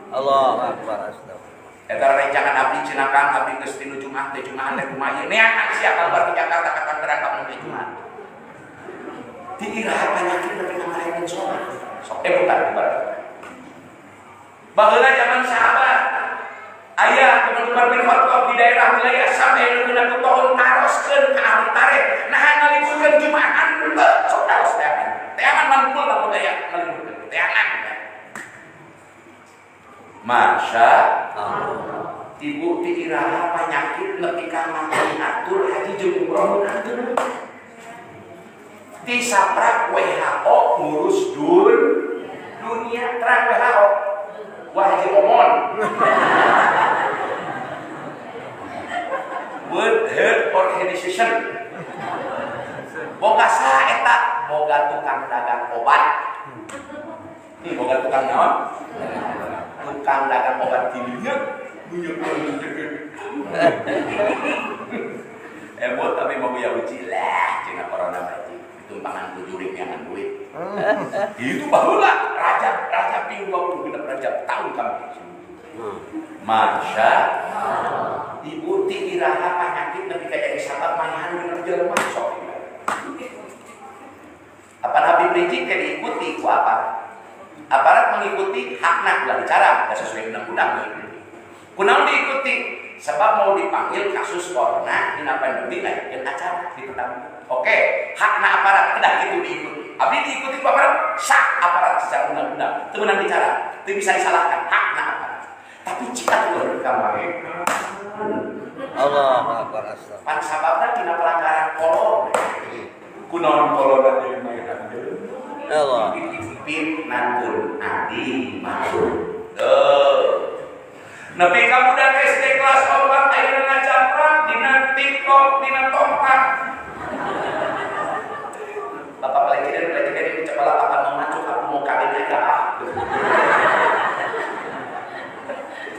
B: Allahu Akbar astagfirullah.
A: Eta rencangan abdi cenah Kang abdi geus tinu Jumat teh Jumat teh kumaha ieu neangan sia kaluar ti Jakarta ka Tangerang ka mun Jumat. Ti iraha panyakit nepi ka marekeun sholat. Sok bukan bukan. Baheula zaman sahabat aya Umar bin Khattab di daerah wilayah sampai nu ku tahun taroskeun ka ahli tarikh nah ngaliburkeun Jumahan teu sok taros teangan. Teangan manpul lamun aya ngaliburkeun teangan. Masya
B: Allah.
A: Ibu ti iraha panyakit nepi ka ngatur haji jeung umroh ngatur. Ti saprak WHO ngurus dunia terang WHO. Wah haji omon. World Health Organization. Boga saha eta? Boga tukang dagang obat. Boga tukang naon? Tukang dagang obat dininya minyak ebot tapi mau ya uji lah cina corona baji ditumpangan ku jurik nyangan duit itu baheula raja raja ping 20 genep raja tahun kami. Masya Ibu ti iraha panyakit nepi ka jadi sabab mayahan genep jelema sok. Apa Habib Rizik teh diikuti ku aparat. Aparat mengikuti hakna ulah bicara, enggak sesuai undang-undang mengikuti. Kunaon diikuti? Sebab mau dipanggil kasus corona dina pandemi ngayakeun acara di Pertamina. Oke, hakna aparat kedah kitu diikuti. Abdi diikuti ku aparat, sah aparat secara undang-undang. Teu meunang bicara, teu bisa disalahkan hakna aparat. Tapi cika ulah ka mereka.
B: Allahu Akbar astagfirullah.
A: Pan sababna dina pelanggaran kolon. Kunaon kolona deui mayahan deui.
B: Allah.
A: Fitnatun adimatun. Tuh. Nepi ka budak SD kelas 4 ayeuna ngajaprak dina TikTok dina tongkat. Bapak presiden ini coba kapan mau maju aku mau kawin aja ah.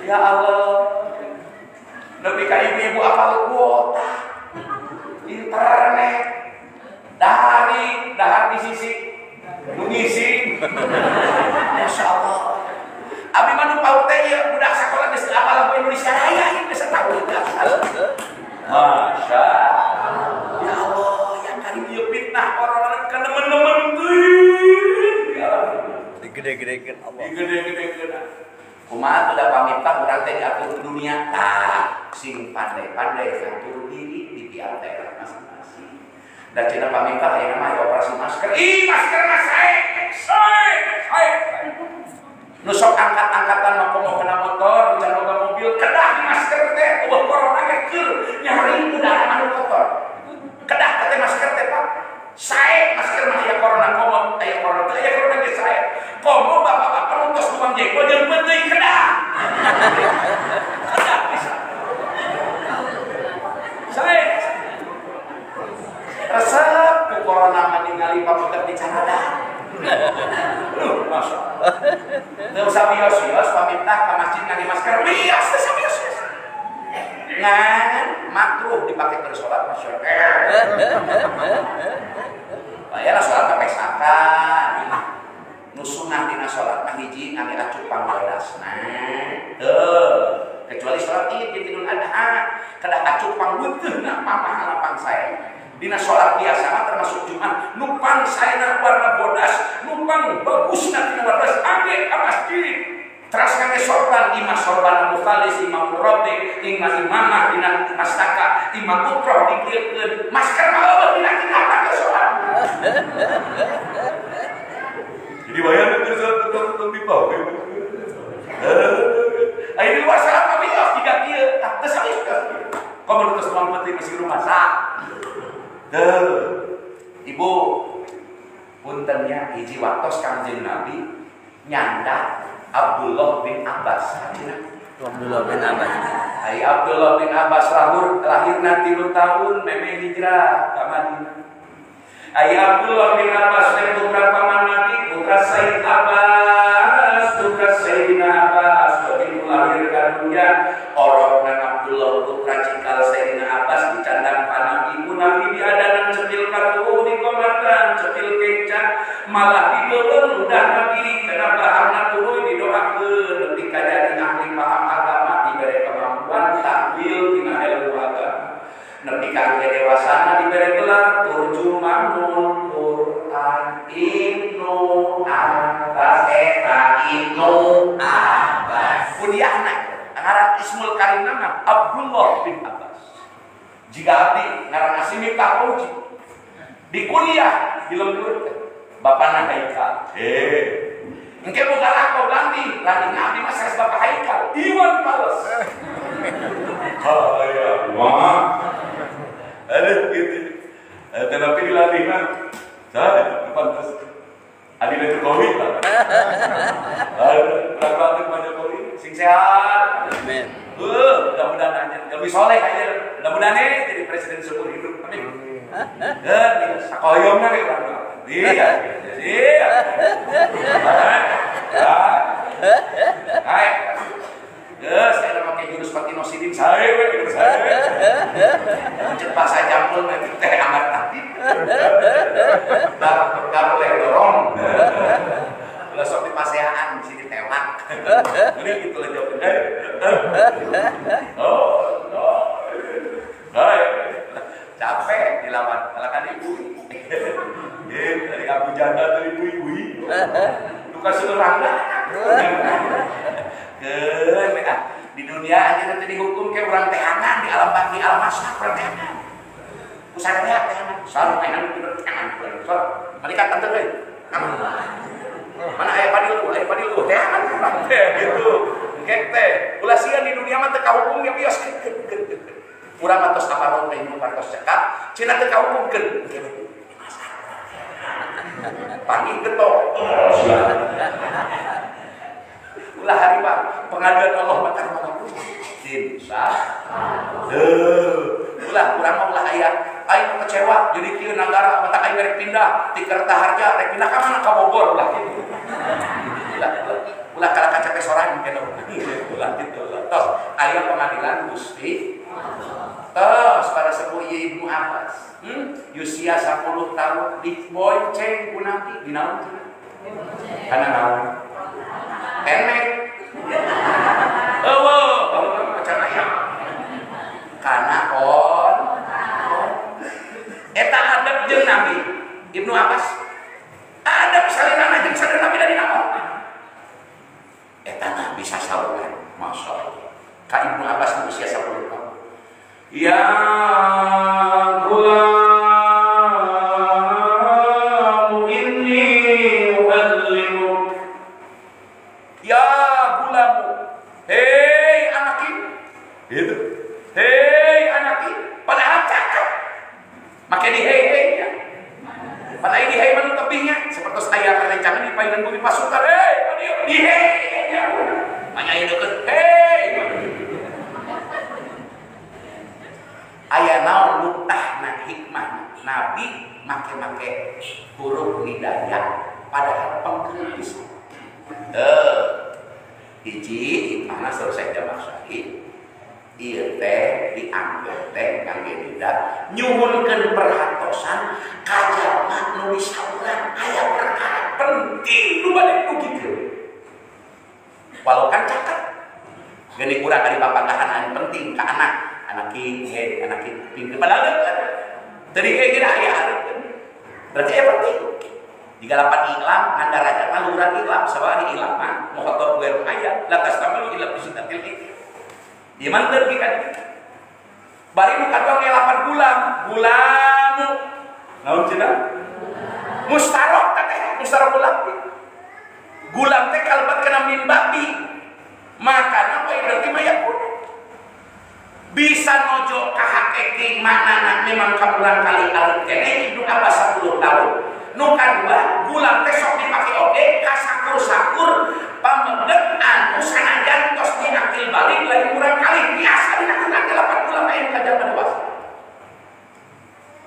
A: Ya Allah. Nepi ka ibu-ibu apal kuota. Internet. Dari dahar di sisi nu ngisi. Masya Allah. Abi mah nu paut teh ieu budak sakola geus teu apal lagu Indonesia Raya ieu geus tahu. Masya Ya Allah, yang kali ieu fitnah orang-orang ka nemen-nemen teuing. Ya Allah.
B: Digede-gedekeun Allah.
A: Digede-gedekeun. Kumaha tuh da pamimpah urang teh diatur dunia tah sing pandai-pandai ngatur diri di tiap daerah masing-masing. Da cenah pamimpah ayeuna mah operasi masker. Ih, masker mah sae. Sae, sae. Nu sok angkat-angkatan mah komo kena motor, can boga mobil, kedah masker teh eueuh corona ge keur nyari udara anu kotor. Kedah teh masker teh Pak. Sae masker mah aya corona komo, aya corona teh aya corona ge sae. Komo bapak-bapak nu tos tukang jengkol jeung peuteuy kedah. Kedah bisa. Sae. Resep ku corona mah ningali paputer di caradan. Duh, Masya Allah. Teu usah bios-bios pamintah ka masjid ngangge masker. Bios teu usah bios-bios. Ngan makruh dipake keur salat masyarakat. Bayalah salat kapesakan. Nu sunah dina salat mah hiji ngangge acuk panggodasna. Teu, kecuali salat Id jeung Idul Adha, kedah acuk pangweuteuna pamahala pangsae. Dina salat biasa mah termasuk Jumat, nu pangsaena warna bodas, nu pang bagusna tina warna bodas angge ka masjid. Teras ngangge sorban, imah sorban mukhalis, imah murabbi, imah imamah dina mastaka, imah putroh dikieukeun. Masker mah eueuh dina kitab ka salat. Jadi bayang keur salat tetep dipakai. Ayo di luar salat mah bios jiga kieu, tah teu sami. Komo nu geus tuang penting masih rumah sak. Tuh. Ibu puntennya hiji waktos Kangjeng Nabi nyandak Abdullah bin Abbas.
B: Abdullah bin Abbas.
A: Ai Abdullah bin Abbas lahirna 3 tahun memeh hijrah ka Madinah. Ai Abdullah bin Abbas teh putra paman Nabi, putra Sayyid Abbas, putra Sayyidina Abbas, begitu lahir ka dunia orokna Abdullah putra cikal Sayyidina Abbas dicandang ka Nabi, ku Nabi diadanan cepil katuhu dikomatan cepil kenca malah dibeuleum udah Nabi kenapa baharna tuluy didoakeun nepi ka jadi ahli paham agama dibere Ibnu Abbas. Kunyahna ngaran Ismul Karim nama Abdullah bin Abbas. Jika abdi ngaran asli Miftah Fauzi. Di kuliah di lembur teh bapana Haikal. Engke boga lako ganti, lagi abdi mah sanes bapak Haikal, Iwan Fals. Hayang mah. Aduh gitu. Tetapi dilatih mah saya pantas. Adina Jokowi lah. Aduh, berangkat Pak Jokowi, sing sehat.
B: Amin.
A: Mudah-mudahan aja lebih soleh aja. Mudah-mudahan jadi presiden seumur hidup. Amin. Sakoyomna we urang mah. Iya. Iya. Hai. Geus, saya make jurus Patino Sidin sae we gitu sae. Ceuk bahasa jampul mah teh amat tadi. Gak boleh dorong. Ulah sok dipaseaan di sini tewak. Ini gitu lah jawabnya. Oh, oh. Hai. Capek dilawan, kalahkan ibu. Dari Abu Janda dari ibu-ibu. Duka seorang. Di dunia aja nanti dihukum kayak orang tehangan di alam di alam masyarakat orang tehangan. Usaha tehangan, selalu tehangan bener tehangan. So, malaikat tante euy. Mana aya padil lu, tehangan urang teh gitu. Engke teh, ulah sieun di dunia mah teu kahukum ge bios. Urang mah tos aparong teh nu tos cekap, cenah teu kahukumkeun. Engke panggil getok. Ulah hari pak pengadilan Allah mah cinta. Ulah urang mah ulah aya aing kecewa jadi kieu nagara matak aing rek pindah ti Kertaharja rek pindah ka mana ka Bogor ulah kitu. Ulah ulah kalah kacape sorangan kena ulah kitu. Tos aya pengadilan Gusti. Tos para sepuh ieu Ibnu Abbas. Usia 10 tahun dibonceng ku Nabi di naon cenah? Kana naon? Enek. Eueuh, macan aya. Kana on. Eta adab jeung Nabi Ibnu Abbas. Adab salinana jeung sadar Nabi dari naon? Eta Nabi sasauran, masyaallah. Ka Ibnu Abbas usia 10 tahun. Ya gulamu inni uallimuk. Ya gulamu, hei anak ini, gitu. Hei anak ini, padahal cakep. Make di hei hei ya. Padahal di hei manu tebihnya, seperti saya rencana di painan bumi pasukan, hei, di hei ya. Manya deket, hei. Aya naon luktahna hikmah Nabi make-make huruf hidayah padahal pengkeul pisan. Hiji hikmahna selesai jamak syahid. Ieu teh dianggap teh kangge nida nyuhunkeun perhatosan ka jalma nu disauran aya perkara penting nu bade dugikeun. Walau kan caket. Geuning urang ari papagahan anu penting ka anak. Anak ki, anak ki, pinter padahal deket. Tadi kayak gini aya deket. Berarti ya penting. Jika lapan ilam, ngandar aja mah luhuran ilam, sabab ari ilam mah mukhothob ghairu aya, la tastamilu ila bisidatil ikil. Ieu mah teu ka ditu. Bari nu kadua ge lapan gulam, gulamu. Naon cenah? Mustarok teh, mustarok gulam. Gulam teh kalebet kana min babi. Makana we berarti mah yakun. Bisa nojo ka hakiki maknana memang kamulang kali alit keneh Ibnu Abbas 10 tahun. Nu kadua gulam teh sok dipake oge ka sakur-sakur pamedek anu sanajan tos diakil balik lain kurang kali biasa dina teh lapan gulam aya ka zaman dewasa.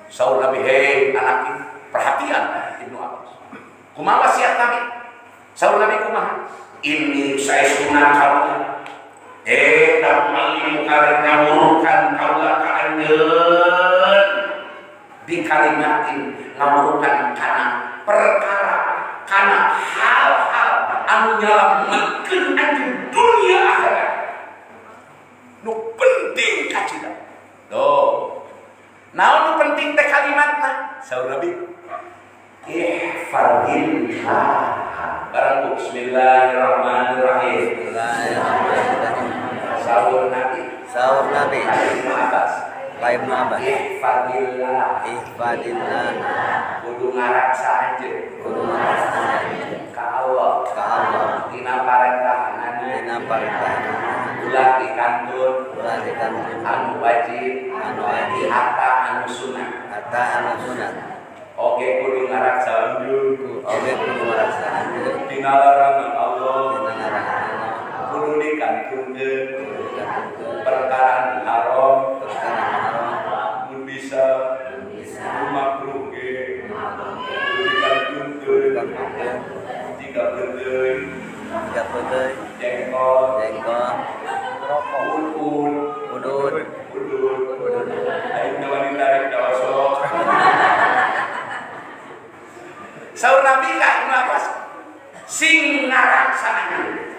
A: Saur Nabi, hei anak ini perhatian Ibnu Abbas. Kumaha wasiat Nabi? Saur Nabi kumaha? Ini saestuna kaula. Ta'allimu karena ngawurukan kaula ka anjeun bi kalimatin ngawurukan kana perkara kana hal-hal anu nyalametkeun anjeun dunia akhirat nu penting kacida. Tuh. Naon nu penting teh kalimatna? Saur Nabi, ihfazillah. Barang bu bismillahirrahmanirrahim.
B: Bismillahirrahmanirrahim.
A: Sahur Nabi.
B: Sahur Nabi.
A: Ibnu Abbas.
B: Pak Ibnu Abbas.
A: Ihfadillah.
B: Ihfadillah.
A: Kudu ngaraksa anjeun.
B: Kudu ngaraksa anjeun.
A: Ka Allah.
B: Ka Allah.
A: Dina parentahanana.
B: Dina parentahanana.
A: Ulah dikantun.
B: Ulah dikantun.
A: Anu wajib.
B: Anu wajib.
A: Hatta anu sunat.
B: Hatta anu sunat.
A: Oge kudu ngaraksa anjeun.
B: Oge kudu ngaraksa anjeun.
A: Dina larangan Allah.
B: Dina larangan Allah.
A: Kudu dikantunkeun.
B: Kudu dikantunkeun.
A: Perkara anu haram.
B: Perkara anu haram.
A: Mun bisa. Makruh ge. Kudu dikantunkeun. Jika peuteuy.
B: Jika peuteuy.
A: Jengkol.
B: Jengkol.
A: Udud.
B: Udud.
A: Udud. Aing teh wanita rek dawasok. Saur Nabi ka Ibnu Abbas sing ngaraksa anjeun.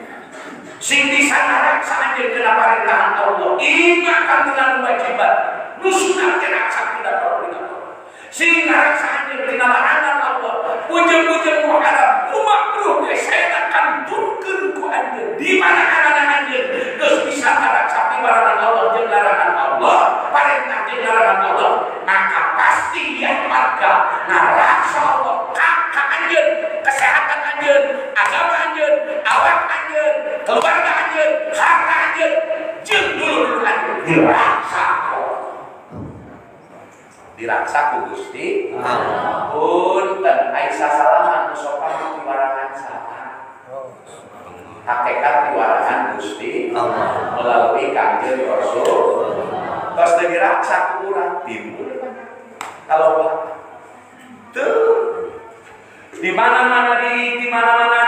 A: Sing bisa ngaraksa anjeun kana parentahan Allah. Ima kantenan wajibat. Nu sunat teh raksa kuda Allah. Sing ngaraksa anjeun dina larangan Allah. Ujung-ujung nu haram, nu makruh ge saena kantunkeun ku anjeun. Di mana arana anjeun geus bisa ngaraksa piwaranan Allah jeung larangan Allah, parentah jeung larangan Allah, maka pasti dia warga ngaraksa Allah ka anjeun, kesehatan anjeun, agama anjeun, awak anjeun, keluarga anjeun, harta anjeun, jeung dulur-dulur anjeun diraksa Allah. Diraksa ku Gusti
B: Allah.
A: Punten Aisyah salaman nu sopan piwarangan saha? Hakikat piwarangan Gusti
B: Allah.
A: Melalui Kangjeng Rasul. Tos teu diraksa ku urang timbul kalau tuh di mana-mana di mana-mana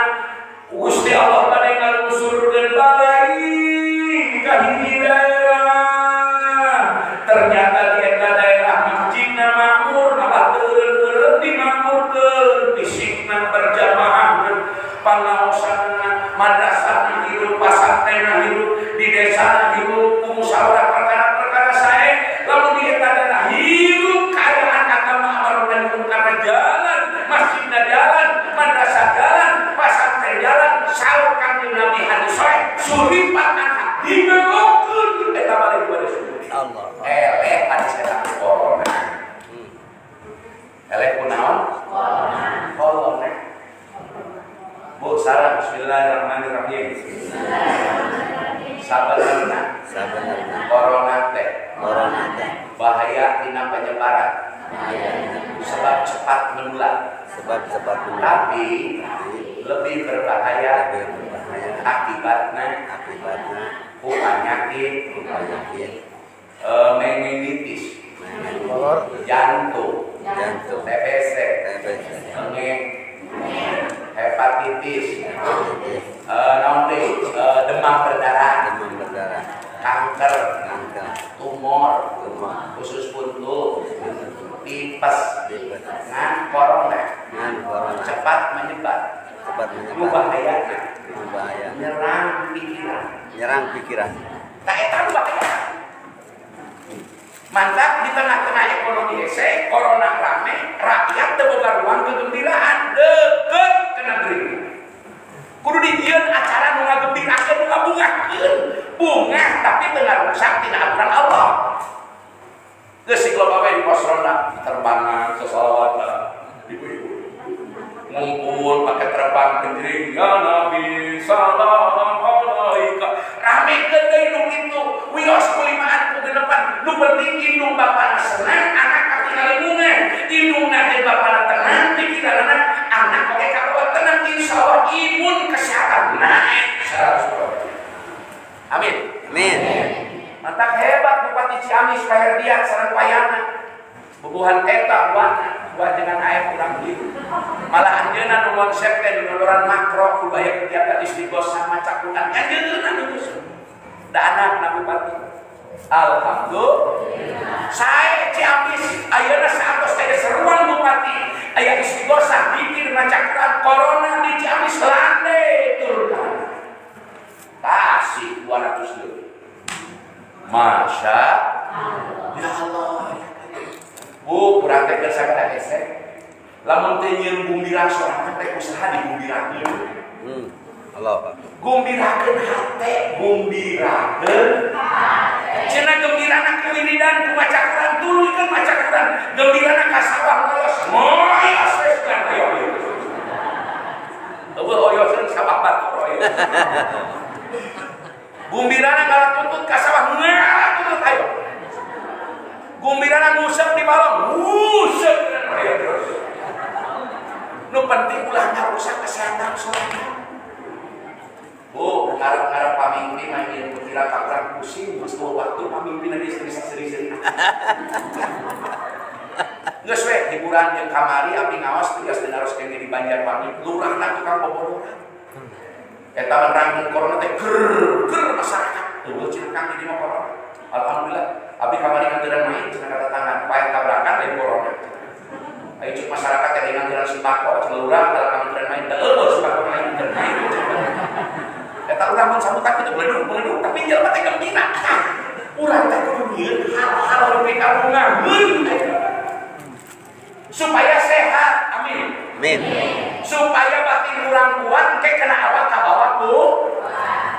A: Gusti Allah bade ngalungsurkeun balai ka hiji daerah. Ternyata di eta daerah masjidna makmur, malah teureun-eureun dimakmurkeun, fisikna berjamaah, pangaosanna, madrasahna hirup, pasantrenna hirup, di desana hirup, musyawarah perkara-perkara sae, lamun di eta daerah hirup keadaan agama amar nahi munkar jalan, masjidna jalan, madrasah jalan, pasantren jalan, saur Kangjeng Nabi hadis sahih, suripat anak dimelokkeun eta balik pada surga.
B: Allah.
A: Eleh hadis eta corona. Eleh kunaon? Corona. Bu Sarah bismillahirrahmanirrahim. Sabenerna
B: Sabenerna
A: corona teh
B: corona teh
A: bahaya dina penyebaran
B: bahaya
A: sebab cepat menular.
B: Sebab cepat menular.
A: Tapi lebih berbahaya
B: Lebih berbahaya
A: akibatna
B: akibatna
A: ku penyakit
B: penyakit
A: meningitis,
C: Kolor.
A: jantung,
B: jantung,
A: TBC,
B: TBC,
A: engeng, hepatitis,
B: hepatitis,
A: naon deui, demam berdarah,
B: demam berdarah,
A: kanker,
B: kanker,
A: tumor,
B: tumor,
A: usus buntu, tipes,
B: tipes,
A: ngan corona
B: ngan corona
A: cepat menyebar,
B: cepat
A: nu
B: menyebar,
A: bahayana
B: nu bahaya,
A: nyerang pikiran.
B: Nyerang pikiran.
A: Tak eta nu bahaya. Mantap di tengah-tengah ekonomi hese, corona rame, rakyat teu boga ruang kegembiraan, deket ke negeri. Kudu dijieun acara nu ngagembirakeun, nu ngabungahkeun. Bungah tapi teu ngarusak tina aturan Allah. Geus si loba we di pos ronda, terbangan, sesalawatan, ibu-ibu. Ngumpul pakai terbang kenjring, ya Nabi salam alaika. Ramekeun deui nu kitu, wios kulimaan ku genepan. Nu penting indung bapana senang, anak katingali bungah. Indungna teh bapana tenang, pikiranna anak oge kabawa tenang, insyaallah imun kesehatan naik 100%. Amin.
B: Amin.
A: Mantap hebat Bupati Ciamis Pak Herdiat sareng payana. Bubuhan eta wana buat dengan air kurang hidup. Malah anjeunna nu konsep teh nu makro kudu aya kegiatan istighosah maca Quran. Anjeunna nu nyusun. Da anakna bupati. Alhamdulillah. Sae Ciamis ayeuna satos aya seruan bupati, aya istighosah dikir maca Quran, corona di Ciamis landai turun. Tasik 200 lebih. Masya Ya Allah. Bu, kurang teh keur sakada hese. Lamun teh nyieun gumbira sorangan teh usaha digumbirakeun.
B: Allah.
A: Gumbirakeun hate, gumbirakeun hate. Cenah gembirana ku wiridan, ku maca Quran, tuluykeun maca Quran. Gembirana ka sawah ngoyos, ngoyos we sugan ayo. Eueuh oyoseun sawah batur oyo. Gumbirana ngalatutut ka sawah ngalatutut ayo. Gumbirana nguseup di balong, nguseup ayo terus. Nu penting ulah ngarusak kesehatan sorangan. Bu, ngarep-ngarep pamingpin main kira kurang pusing, geus waktu pamingpin aja seri-seri. Geus we hiburan jeung kamari abdi ngaos tias dina ros kene di Banjarwangi, lurahna tukang bobodoran. Eta mah rangkung corona teh ger ger masyarakat. Eueuh cenah kang di mah corona. Alhamdulillah, abdi kamari nganteran main cenah kata tangan, pae tabrakan lain corona. Ayo cuk masyarakat yang nganteran sembako cenah lurah kalau nganteran main teh eueuh sembako main nganteran main. Eta urang mun sambutan kitu beleduk-beleduk tapi jelema teh gembira. Urang teh kudu nyieun hal-hal nu kagungan supaya sehat. Amin.
B: Amin.
A: Supaya batin urang kuat ke kena awak kabawa ku.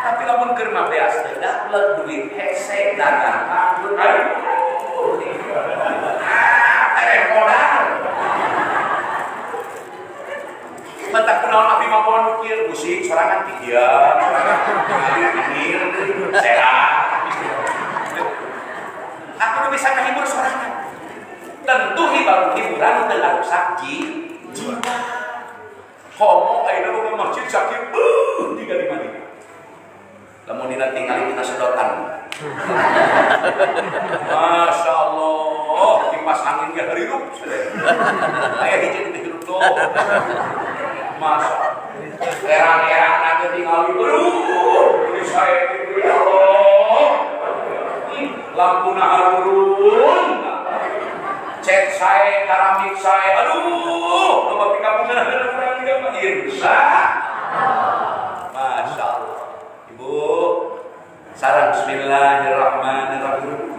A: Tapi lamun keur mah beas teh daplek duit hese dagang panggut. Aduh. Ah, tereh modal. Mentak kunaon abdi mah poho nukir musik sorangan ti ieu, sorangan pinggir sehat. Aku nu bisa ngahibur sorangan. Tentu hiburan teu ngarusak jiwa. Komo ayeuna mah masjid sakit beuh jiga di mana. Lamun dina tingali tina sedotan. Masya Allah, kipas angin ge hirup. Aya hiji teh hirup tuh. Masya Allah. Erang-erang nanti tingali, aduh, ini saya itu ya Allah. Lampu naharurun, cat saya, keramik saya, aduh, loba pikampungan urang dia mah insya. Masya Allah. Ibu, sarang bismillahirrahmanirrahim.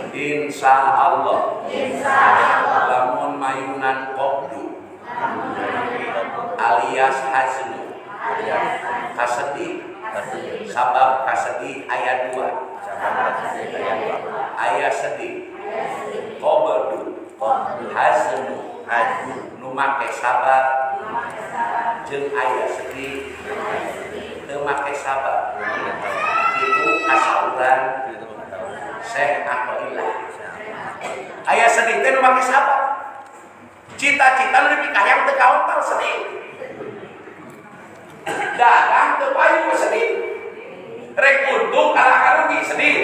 A: Insya Allah. Lamun mayunan qobdu alias haznu kasedih, sabab kasedih ayat 2, ayat sedih qobdu haznu nu make sabab jeung aya sedih teu make sabab itu kasauran Syekh Athaillah. Aya sedih teh nu make sabab, cita-cita nu dipikayang teu kaontal sedih, dagang teu payu sedih, rek untung kalah karugi sedih,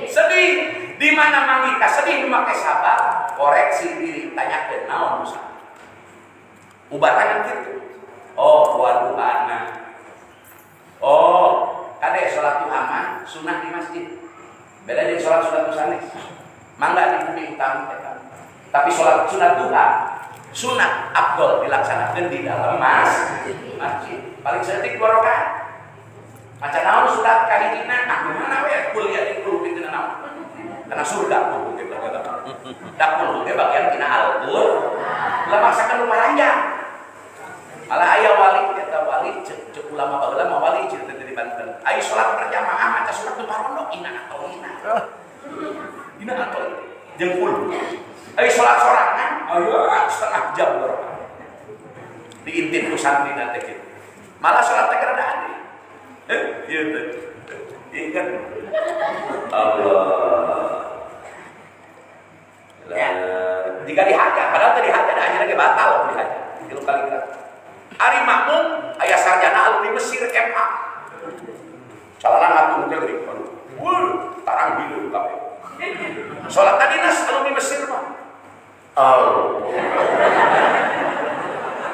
A: sedih. Di mana manggih ka sedih nu make sabab, koreksi diri, tanyakeun naon nu salah. Ubatan kitu. Oh, waduhana. Oh, kade salat duha mah sunah di masjid. Beda jeung salat sunat sanes. Mangga di bumi utami eta. Tapi salat sunat duha sunat afdol dilaksanakan di dalam masjid. Paling saeutik 2 rakaat. Maca naon surat kahijina ah mana we kuliah di guru kitu naon. Karena surga kudu teh bagian. Da kudu teh bagian tina Al-Qur'an. Lah maksakeun nu paranjang. Malah aya wali eta wali cek ulama baheula mah wali cerita di Banten. Ayo salat berjamaah maca surat nu parondok ina atau ina. Ina atau jeung kul. Ayo salat sorangan ayo setengah jam berapa. Diintip ku santri teh kitu. Malah salat teh rada aneh. Ieu teh. Ingat Allah. Ya. Jika dihaja, padahal tadi dihaja, da anjeunna ge batal dihaja. 3 kali gerak. Ari makmum aya sarjana alumni Mesir MA. Calana ngatung teh geuning. Wuh, tarang hidup kabeh. Salat tadi nas alumni Mesir mah. Oh.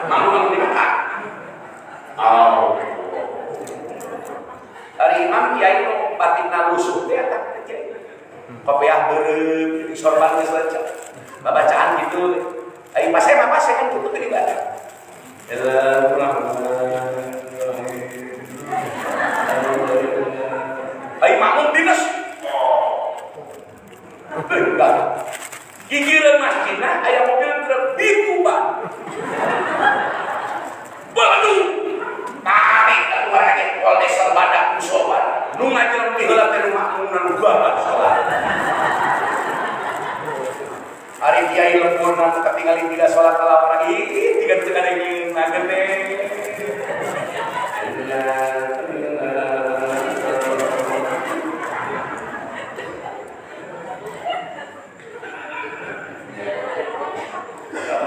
A: Malu alumni Mekah. Oh. Ari imam kiai nu batinna lusuh teh eta kiai. Kopiah beureum jadi sorban geus lecek. Babacaan gitu. Ai pase mah pase kan kitu teh ibadah. Ai makmum dinas. Enggak. Gigireun masjidna aya mobil truk dikuban. ningali tidak sholat ala orang ih tiga teu kada ingin ngagede.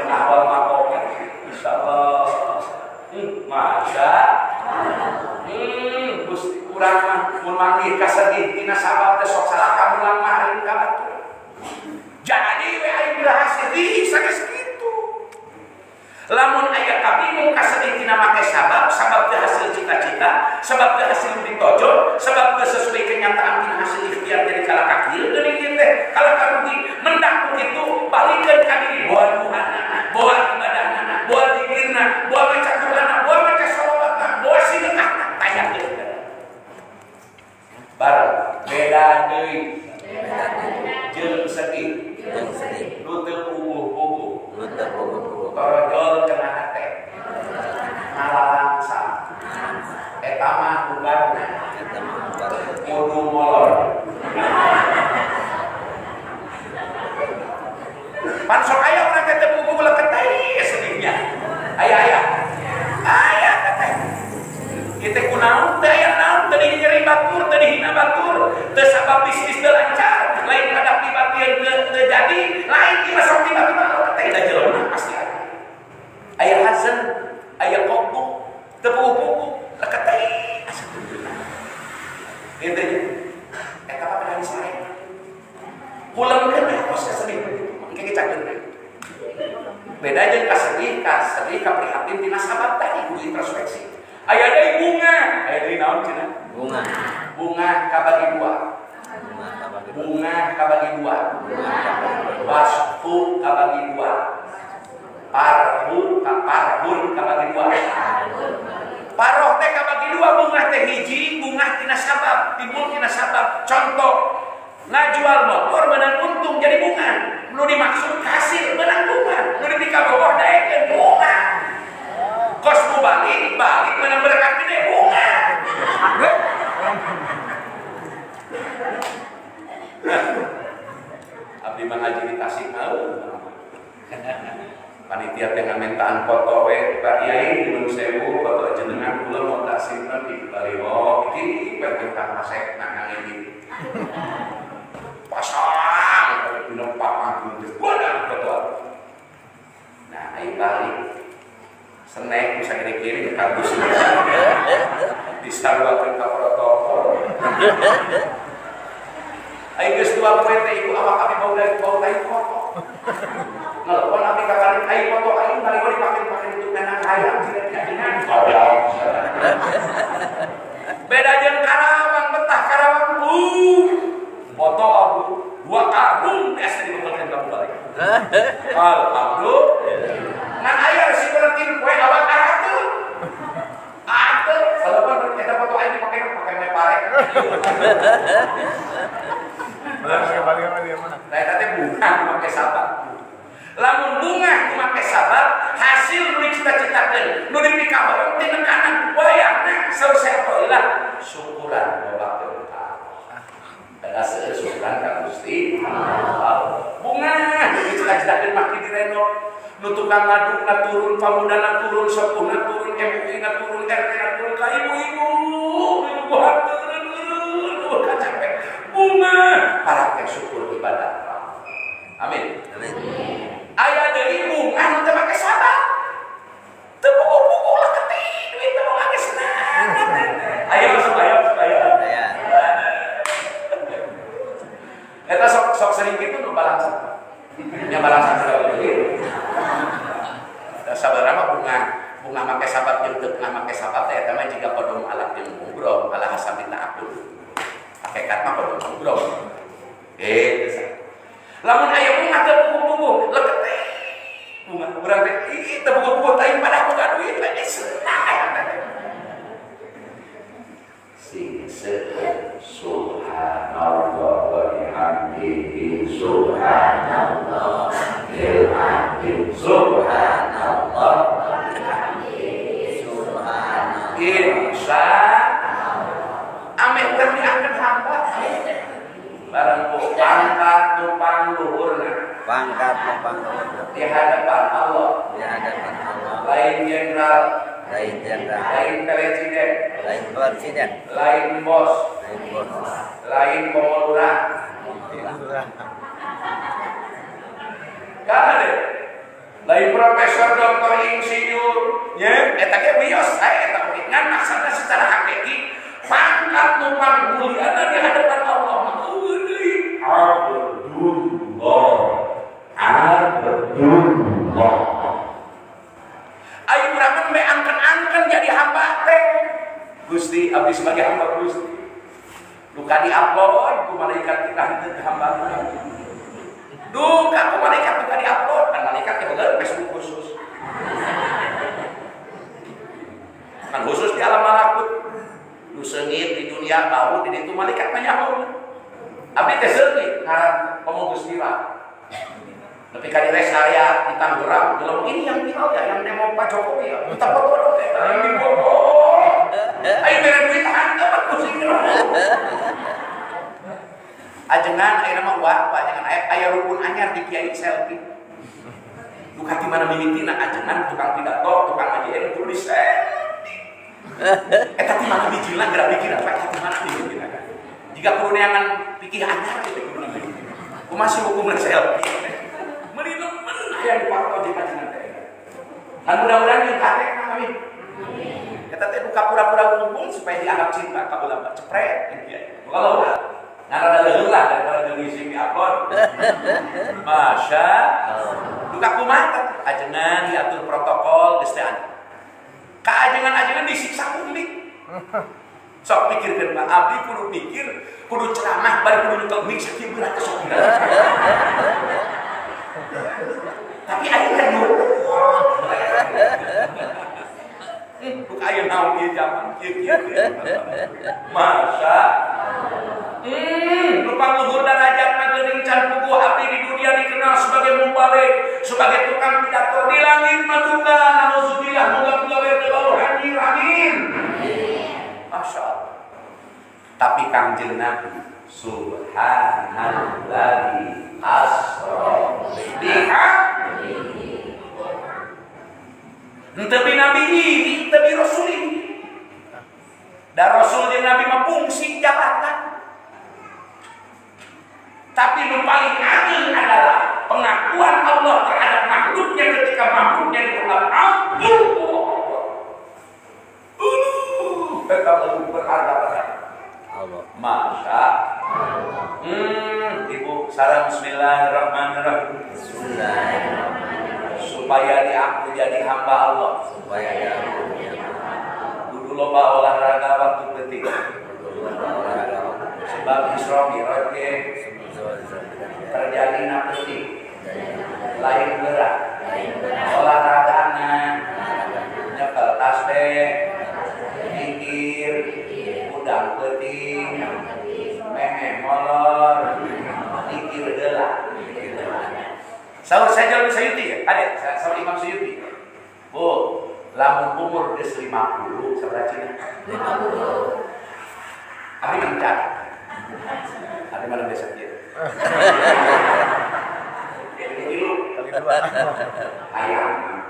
A: Awal makom insyaallah. Masa Gusti urang mah mun manggih kasedih tina sabab teh sok salah kamulang mah ka batur. Jadi we aing berhasil sanes kitu. Lamun aya kabingung kasedih tina make sabab, sabab teu hasil cita-cita, sabab teu hasil ditojo, sabab teu sesuai kenyataan tina hasil ikhtiar jadi kalah ka kieu geuning ieu teh, kalah ka rugi. Mendak kitu balikeun ka diri boa duhana, boa ibadahna, boa zikirna, boa maca Qur'anna, boa maca sholawatna, boa sedekahna, tayakeun. Bareng beda deui. Jeung sedih.
B: Jeung sedih.
A: Nu teu puguh-puguh.
B: Nu teu puguh-puguh.
A: Torojol cenah hate. Ngalalangsa. Eta mah bubarna.
B: Eta mah bubarna.
A: Kudu molor. Pan sok aya urang teh teu puguh-puguh leukeut teh sedihnya. Aya aya. Aya teh. Kita kunaon teh aya naon teu nyeri batur, teu dihina batur, teu sabab bisnis teu lancar, lain kada pribadian teu jadi, lain ieu sok tiba-tiba teh da jelema pasti aya. Aya hazan, aya qabdu, teu puguh-puguh, leukeut teh asa teu. Kitu nya. Eta mah kedah disare. Pulangkeun we kos kasedih engke cakeun. Beda jeung kasedih, kaprihatin tina sabab tadi kudu introspeksi. Aya deui bunga, aya deui naon cenah?
B: Bunga.
A: Bunga kabagi dua. Bunga kabagi dua. Wasfu kabagi dua. Parhu kaparhun kabagi dua. Paroh teh kabagi dua, bunga teh hiji, bunga tina sabab, timbul tina sabab. Contoh, ngajual motor menang untung jadi bunga. Nu dimaksud hasil menang bunga, nu dipikabogoh daekeun bunga. Kos mu balik, balik menang berkat gede bunga. Abdi mah ngaji di Tasik mau. Panitia teh ngamentaan foto we Pak Kiai nyuwun sewu foto jenengan kula mau tak simpen di baliho iki perintah masekna nang iki. Pasang dina papan bodoh foto. Nah, ayo balik. Senek bisa kiri-kiri kardus disaruakeun ka protokol. Ayo geus dua poe teh ibu awak abi bau dari bau tai foto. Nelpon abi ka balik ayo foto aing balik dipake-pake untuk tenang hayam cenah. Beda jeung Karawang betah Karawang foto abu dua karung biasa dibekelkeun ka balik. Alhamdulillah. Ngan aya resiko tilu poe awak atuh. Atuh salepan eta foto aing dipake pake me pare. Nah, eta teh bunga make sabab. Lamun bunga make sabab, hasil nu dicita-citakeun, nu dipikahoyong ti nekanan wayahna selesai lah syukuran loba teu. Da seueur syukuran ka Gusti Allah. Bunga nu dicita-citakeun mah direnov. Nu tukang ngadukna turun, pamudana turun, sepuhna turun, MUI na turun, RT na turun, ka ibu-ibu, ibu haturun, capek. Bunga para teh syukur ibadah. Amin.
B: Amin.
A: Aya deui bunga nu teu make sabab. Teu puguh-puguh lah ketik duit teu boga geus senang. Aya masuk aya masuk aya.
B: Aya.
A: Eta sok sok sering kitu nu balangsa. Nya balangsa kitu. Sabarana mah bunga bunga make sabab jeung teu bunga make sabab teh eta mah jiga kodom alat jeung mubrom ala hasabi ta'akul. Hakikat mah kodom mubrom. Lamun aya bunga teu puguh-puguh leukeut teh bunga urang teh ih teu puguh-puguh teh pada boga duit teh senang teh. Sing seueur subhanallah wa bihamdihi subhanallah il azim subhanallah
B: subhanallah
A: insya ameh urang diangkeun hamba bareng ku pangkat nu pangluhurna
B: Pangkat nu pangluhurna
A: di hadapan Allah.
B: Di hadapan Allah.
A: Lain jenderal,
B: lain jenderal,
A: lain presiden,
B: lain presiden,
A: lain bos,
B: lain bos,
A: lain pemolurah. Kan deh. Lain profesor, doktor, insinyur, nya eta ge wios sae eta oge. Ngan maksudna secara hakiki pangkat nu pangmuliana di hadapan Allah mah eueuh deui. Abdullah. Abdullah. Ayo urang mah angken-angken jadi hamba teh. Gusti abdi sebagai hamba Gusti. Duka di-upload ku malaikat kita henteu hamba urang. Duka ku malaikat duka di-upload, kan malaikat teh bener Facebook khusus. Kan khusus di alam malakut. Nu seungit di dunia bau di ditu malaikat mah nyaho. Abdi teh seungit ngaran komo Gusti lah. Tapi ka di rest area di Tangerang, dalam ini yang viral ya, yang demo Pak Jokowi ya. Minta foto dong, yang di foto. Ayo bere duit hantu pan pusing. Ajengan ayeuna mah wah, ajengan aya rukun anyar di kiai selfie. Duka di mana mimitina ajengan tukang pidato, tukang ngajian kudu di selfie. Eta ti mana bijilna geura pikir apa eta ti mana mimitina. Jika kudu neangan pikir anyar gitu kudu namanya. Kumaha sih hukumna selfie? Meuni nemen aya dipato jeung ajengan teh. Kan mudah-mudahan jeung hate amin. Eta teh duka pura-pura ngomong supaya dianggap cinta ka ulama cepret kiai. Kalau ngan rada leuleung lah daripada geus di-upload. Masya duka kumaha teh ajengan diatur protokol geus teh anu. Ka ajengan-ajengan disiksa ku mic. Sok pikirkeun mah abdi kudu mikir, kudu ceramah bari kudu nyekel mic sakieu berat sok. Tapi aya teh duka aya naon ieu zaman kieu-kieu. Masya lupa luhur darajat mah geuning can puguh abdi di dunia dikenal sebagai mubalig, sebagai tukang pidato di langit mah duka nauzubillah moga-moga we teu bau hanyir amin. Masya Allah. Tapi Kangjeng Nabi subhanalladzi asra bi'abdihi. Henteu bi nabi, henteu bi rasul. Da rasul jeung nabi mah fungsi jabatan. Tapi yang paling agung adalah pengakuan Allah terhadap makhluknya ketika makhluknya dianggap Abdullah. Eta lebih berharga pada
B: Allah.
A: Masya Ibu salam bismillahirrahmanirrahim.
B: Bismillahirrahmanirrahim.
A: Supaya diaku jadi hamba Allah.
B: Supaya diaku jadi hamba Allah.
A: Kudu loba olahraga waktu penting. Sebab Isra Mi'raj ge terjadi na penting. Lain gerak. Olahragana nyekel tasbih, zikir, udang peuting, memeh molor, zikir heula. Saur saya jalan Suyuti ya? Ada, saur Imam Suyuti. Bu, lamun umur geus 50 sabaraha cina? 50. Abi mencat. Abi malam desa kieu. Tilu
C: kali dua.
A: Ayam.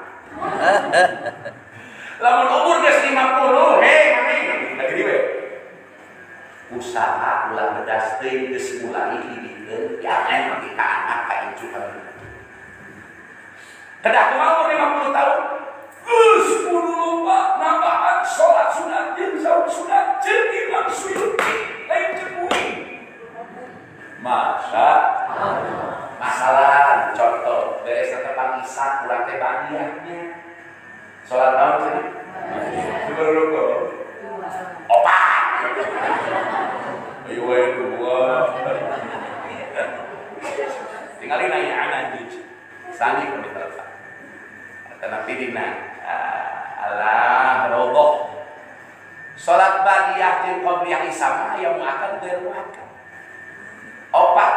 A: Lamun umur geus 50, hei mami, lagi we. Usaha ulah bedas teuing geus mulai dibikeun jangan bagi ka anak ka incu ka. Kedah kumaha umur 50 tahun? Geus kudu loba nambahan salat sunat jeung saum sunat jeung Imam Suyuti lain jeung uing. Masa masalah contoh beres tetepang isak urang teh bagiannya. Salat naon cenah? Seberapa? Opat. Ayo we dua. Tinggalin nanya anak sangi kami telepon. Tapi dina Allah roboh. Salat badiah jeung qobliyah isama aya muakkad gairu muakkad. Opat.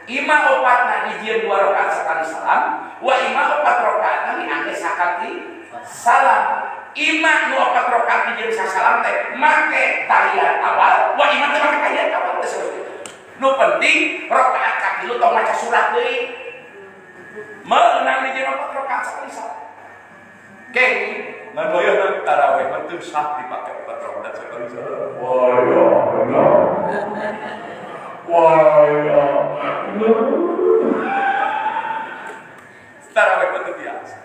A: Ima opatna dijieun 2 rakaat sekali salam, wa ima 4 rakaatna diangge sakali salam. Ima nu 4 rakaat dijieun sasalam teh make tahiyat awal, wa ima teh make tahiyat awal teh. Nu penting rakaat katilu tong maca surat deui. Meunang di 4 rakaat sakali salam. Keng ngan wayahna tarawih mah teu sah dipake 4 rakaat sakali salam. Wayahna. Wayahna. Tarawih mah teu biasa.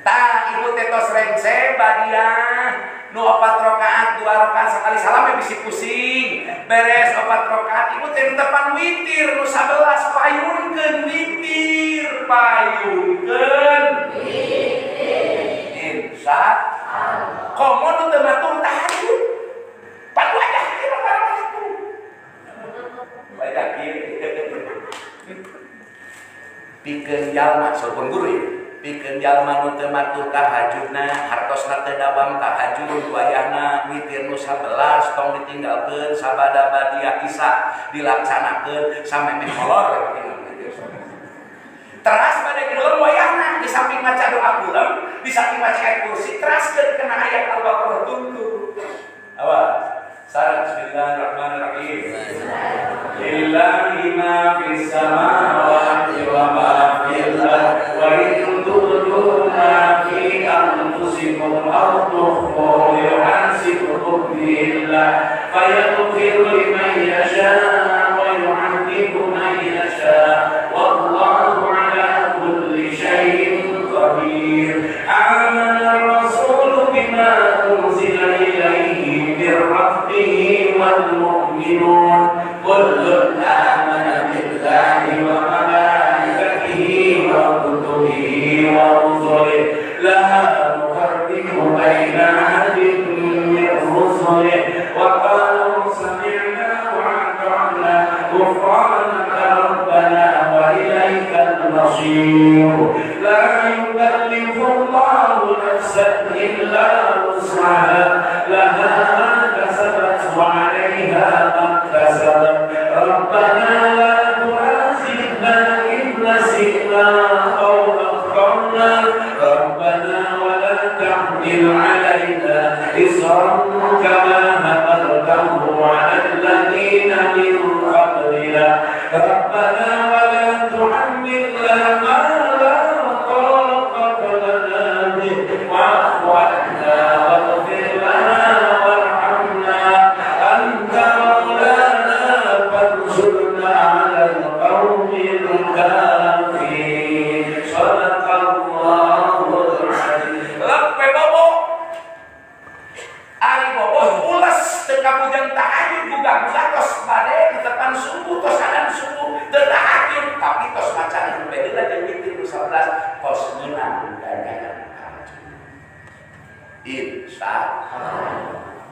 A: Tah ibu teh tos rengse badiah nu 4 rakaat 2 rakaat sakali salam we bisi pusing. Beres 4 rakaat ibu teh tepan witir nu 11 payunkeun witir, payunkeun witir. Insya Allah. Komo nu teu matur tahajud. Pan wajah kieu barang itu. Wajah kieu. Pikeun jalma saurkeun guru ieu. Pikeun jalma nu teu matur tahajudna, hartosna teu dawam tahajud, wayahna witir nu 11 tong ditinggalkeun sabada badiah isya dilaksanakeun samemeh molor witir 11. Teras bade kulem wayahna di samping maca doa kulem, di samping maca ayat kursi teraskeun kana ayat Al-Baqarah tungtu. Awas. Sareng bismillahirrahmanirrahim. Lillahi ma fis samawati wa ma fil ardi wa in tubdu ma fi anfusikum aw tukhfuhu yuhasibkum billah fayaghfiru liman yasha wa yu'adzibu man yasha wallahu ala kulli syai'in qadir. Amana ar-rasulu bima unzila ilaihi min rabbih wal mu'minun kullun amana billahi wa malaikatihi wa kutubihi wa rusulihi la nufarriqu baina ahadin min rusulihi wa qalu sami'na wa ata'na ghufranaka rabbana wa ilaikal masir. La yukallifu Allahu nafsan illa wus'aha laha ma kasabat wa 'alayha ma iktasabat. Rabbana la tu'akhidna in nasina aw akhtana. Rabbana wa la tahmil 'alayna isran kama hamaltahu 'ala alladhina min qablina. Rabbana wa la tuhammilna ma la taqata lana bihi wa'fu 'anna waghfir lana warhamna anta maulana fansurna 'alal qaumil kafirin. Shadaqallahul azim. Lepe bobo ari bobo ules teu kabujang tahajud gugah-gugah tos bade tetepan subuh tos adan subuh teu tahajud tapi tos maca nu baheula jeung witir nu 11 tos meunang ganjaran tahajud. Insya Allah.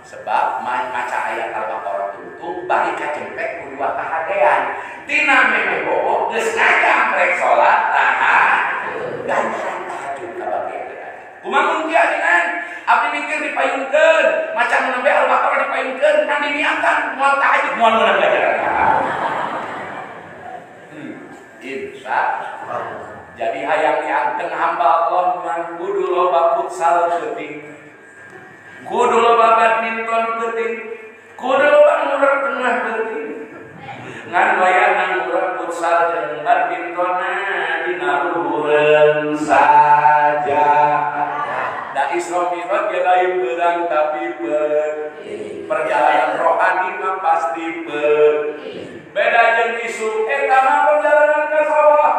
A: Sebab maca ayat Al-Baqarah itu bari kajempek ku dua kahadean. Tina memeh bobo geus ngajamrek salat tahajud. Ganjaran tahajud kabagean. Kumaha mun kieu ajengan? Abdi mikir dipayungkeun, maca nu nembe Al-Baqarah dipayungkeun kan diniatan moal tahajud moal meunang ganjaran. Insya Allah. Jadi hayang dianteng hamba Allah mah kudu loba futsal peuting. Kudu loba badminton peuting. Kudu loba ngurek tengah peuting. Ngan wayahna ngurek futsal jeung badmintonna dina luhureun saja. Da Isra Mi'raj ge lain beurang tapi perjalanan rohani mah pasti beda jeung isu eta mah perjalanan ka sawah.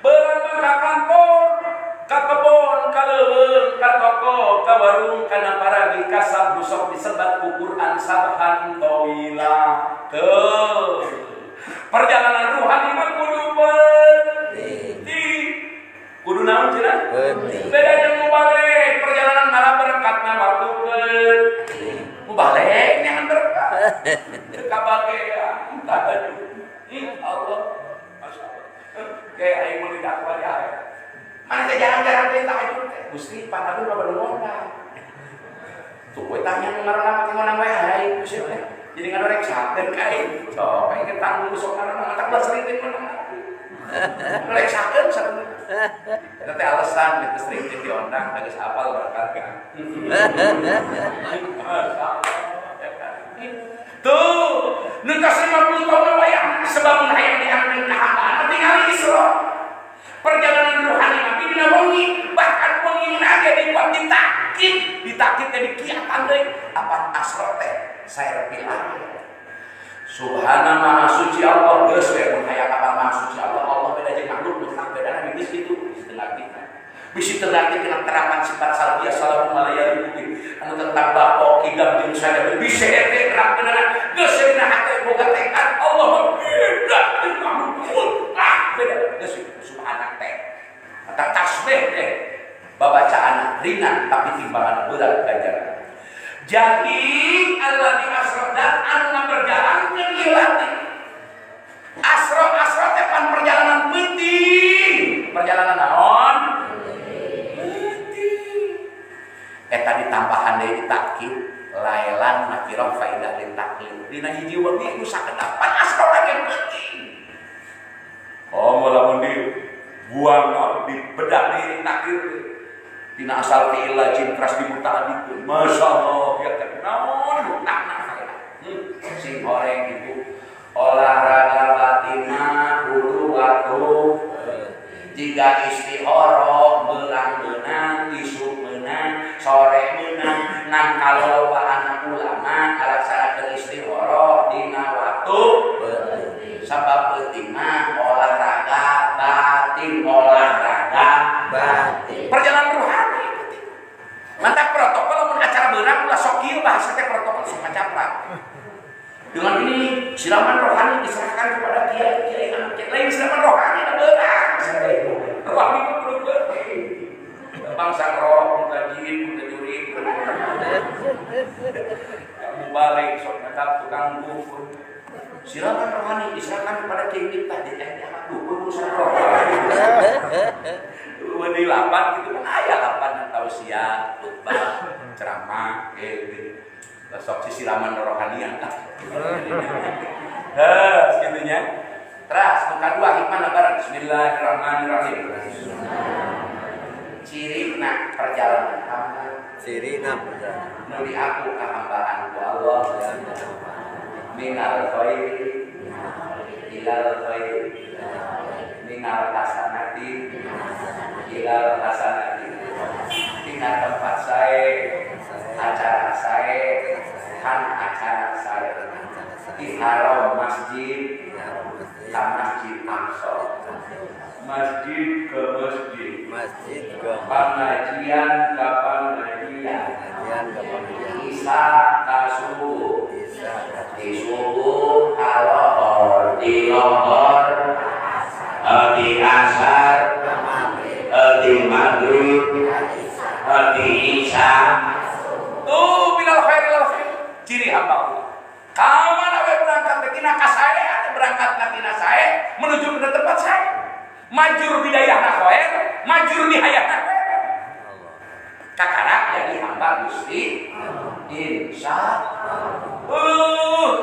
A: Beurang mah ka kantor, ka kebon, ka leuweung, ka toko, ka warung, kana paragi kasab nu sok disebat ku Quran sabhan tawila. Tuh. Perjalanan rohani mah kudu penting. Kudu naon cenah? Beda jeung mubalig, perjalanan malah berkatna waktu penting. Mubalig nyangan berkat. Teu kabagean tahajud. Allah. Masyaallah. Kayak aing mun didakwah di akhirat. Mana teh jarang-jarang teh tahajud teh. Gusti panadu loba nu ngondang. Tuh we tanya nu ngaranna mah ngondang we aing Gusti teh. Jadi ngadoreksakeun ka aing. Sok aing ge tanggung sok ngaranna mah tak sering teh ngondang. Ngadoreksakeun sabenerna. Eta teh alasan teh sering teh diondang da geus hafal berkat kan. Tuh, nu tos 50 tahun wayah sebab mun hayang diangkeun ka hambaan Tingali Isra. Perjalanan rohani Nabi dina wengi, bahkan wengi ge dibuat ditakkid, ditakkid teh dikiatan deui. Apa asra teh? Sair pilar. Subhana, maha suci Allah, geus we mun hayang apal maha suci Allah, Allah beda jeung makhluk mutlak bedana geus kitu bisi teu ngarti. Bisi teu ngarti kana terapan sifat salbiyah salamun ala anu tentang bako kidam jeung sadar bisa eta terapkeunana geus dina hate boga tekad Allah mah beda jeung makhluk mutlak beda geus subhana teh. Kata tasbih teh babacaan ringan tapi timbangan berat ganjaran. Jadi Allah di asra dan anu berjalan ieu latih. Asra, asra teh pan perjalanan penting. Perjalanan naon? Penting. Eta ditambahan deui ditakkid lailan nakirah faidah lin taklid. Dina hiji wengi nu sakedap pan asra lagi penting. Oh, lamun dibuang no, dibedak di takkid tina asal fi'il lazim keras dimutaadikeun. Masya Allah, ya teh naon takna faedah. Sing horeng ibu olahraga batin mah kudu waktu jika istikharah beurang meunang, isuk meunang, sore meunang, ngan kalau anak ulama ngalaksanakeun istikharah dina waktu sabab penting mah olahraga batin, olahraga
B: batin.
A: Perjalanan rohani penting. Mantap protokol lamun acara beurang ulah sok kieu bahasa teh protokol sok ngacaprak. Dengan ini siraman rohani diserahkan kepada kiai kiai anu kiai lain siraman rohani da beurang. Rohani itu kudu penting. Bangsa roh, mutajin, mutajurin. Kamu balik sok ngacap tukang dukun. Siraman rohani diserahkan kepada kiai Miftah di anak dukun urusan rohani. Di lapan gitu kan aya lapan tausiah, khutbah, ceramah gitu. Sok siraman rohanian lah. Heh, segitunya. Terus, nu kadua hikmah bareng. Bismillahirrahmanirrahim. Cirina perjalanan hamba.
B: Cirina perjalanan.
A: Nu diaku kahambaan ku Allah. Minal khairi ilal khairi, minal hasanati ilal hasanati. Tina tempat saya, acara saya, kan acara saya di haram masjid ke Masjid Aqsa, masjid ke masjid,
B: masjid ke
A: pengajian ke pengajian,
B: pengajian ke pengajian,
A: Isya ke subuh,
B: Isya ke
A: di subuh ka lohor, di lohor di asar, di maghrib, di isya. Tuh minal khair ilal khair, ciri hamba Allah. Kamana we berangkat teh tina ka sae, berangkat na tina sae menuju ke tempat sae. Majur bidayahna khair, majur nihayahna khair.
B: Allah.
A: Kakarak jadi hamba Gusti insya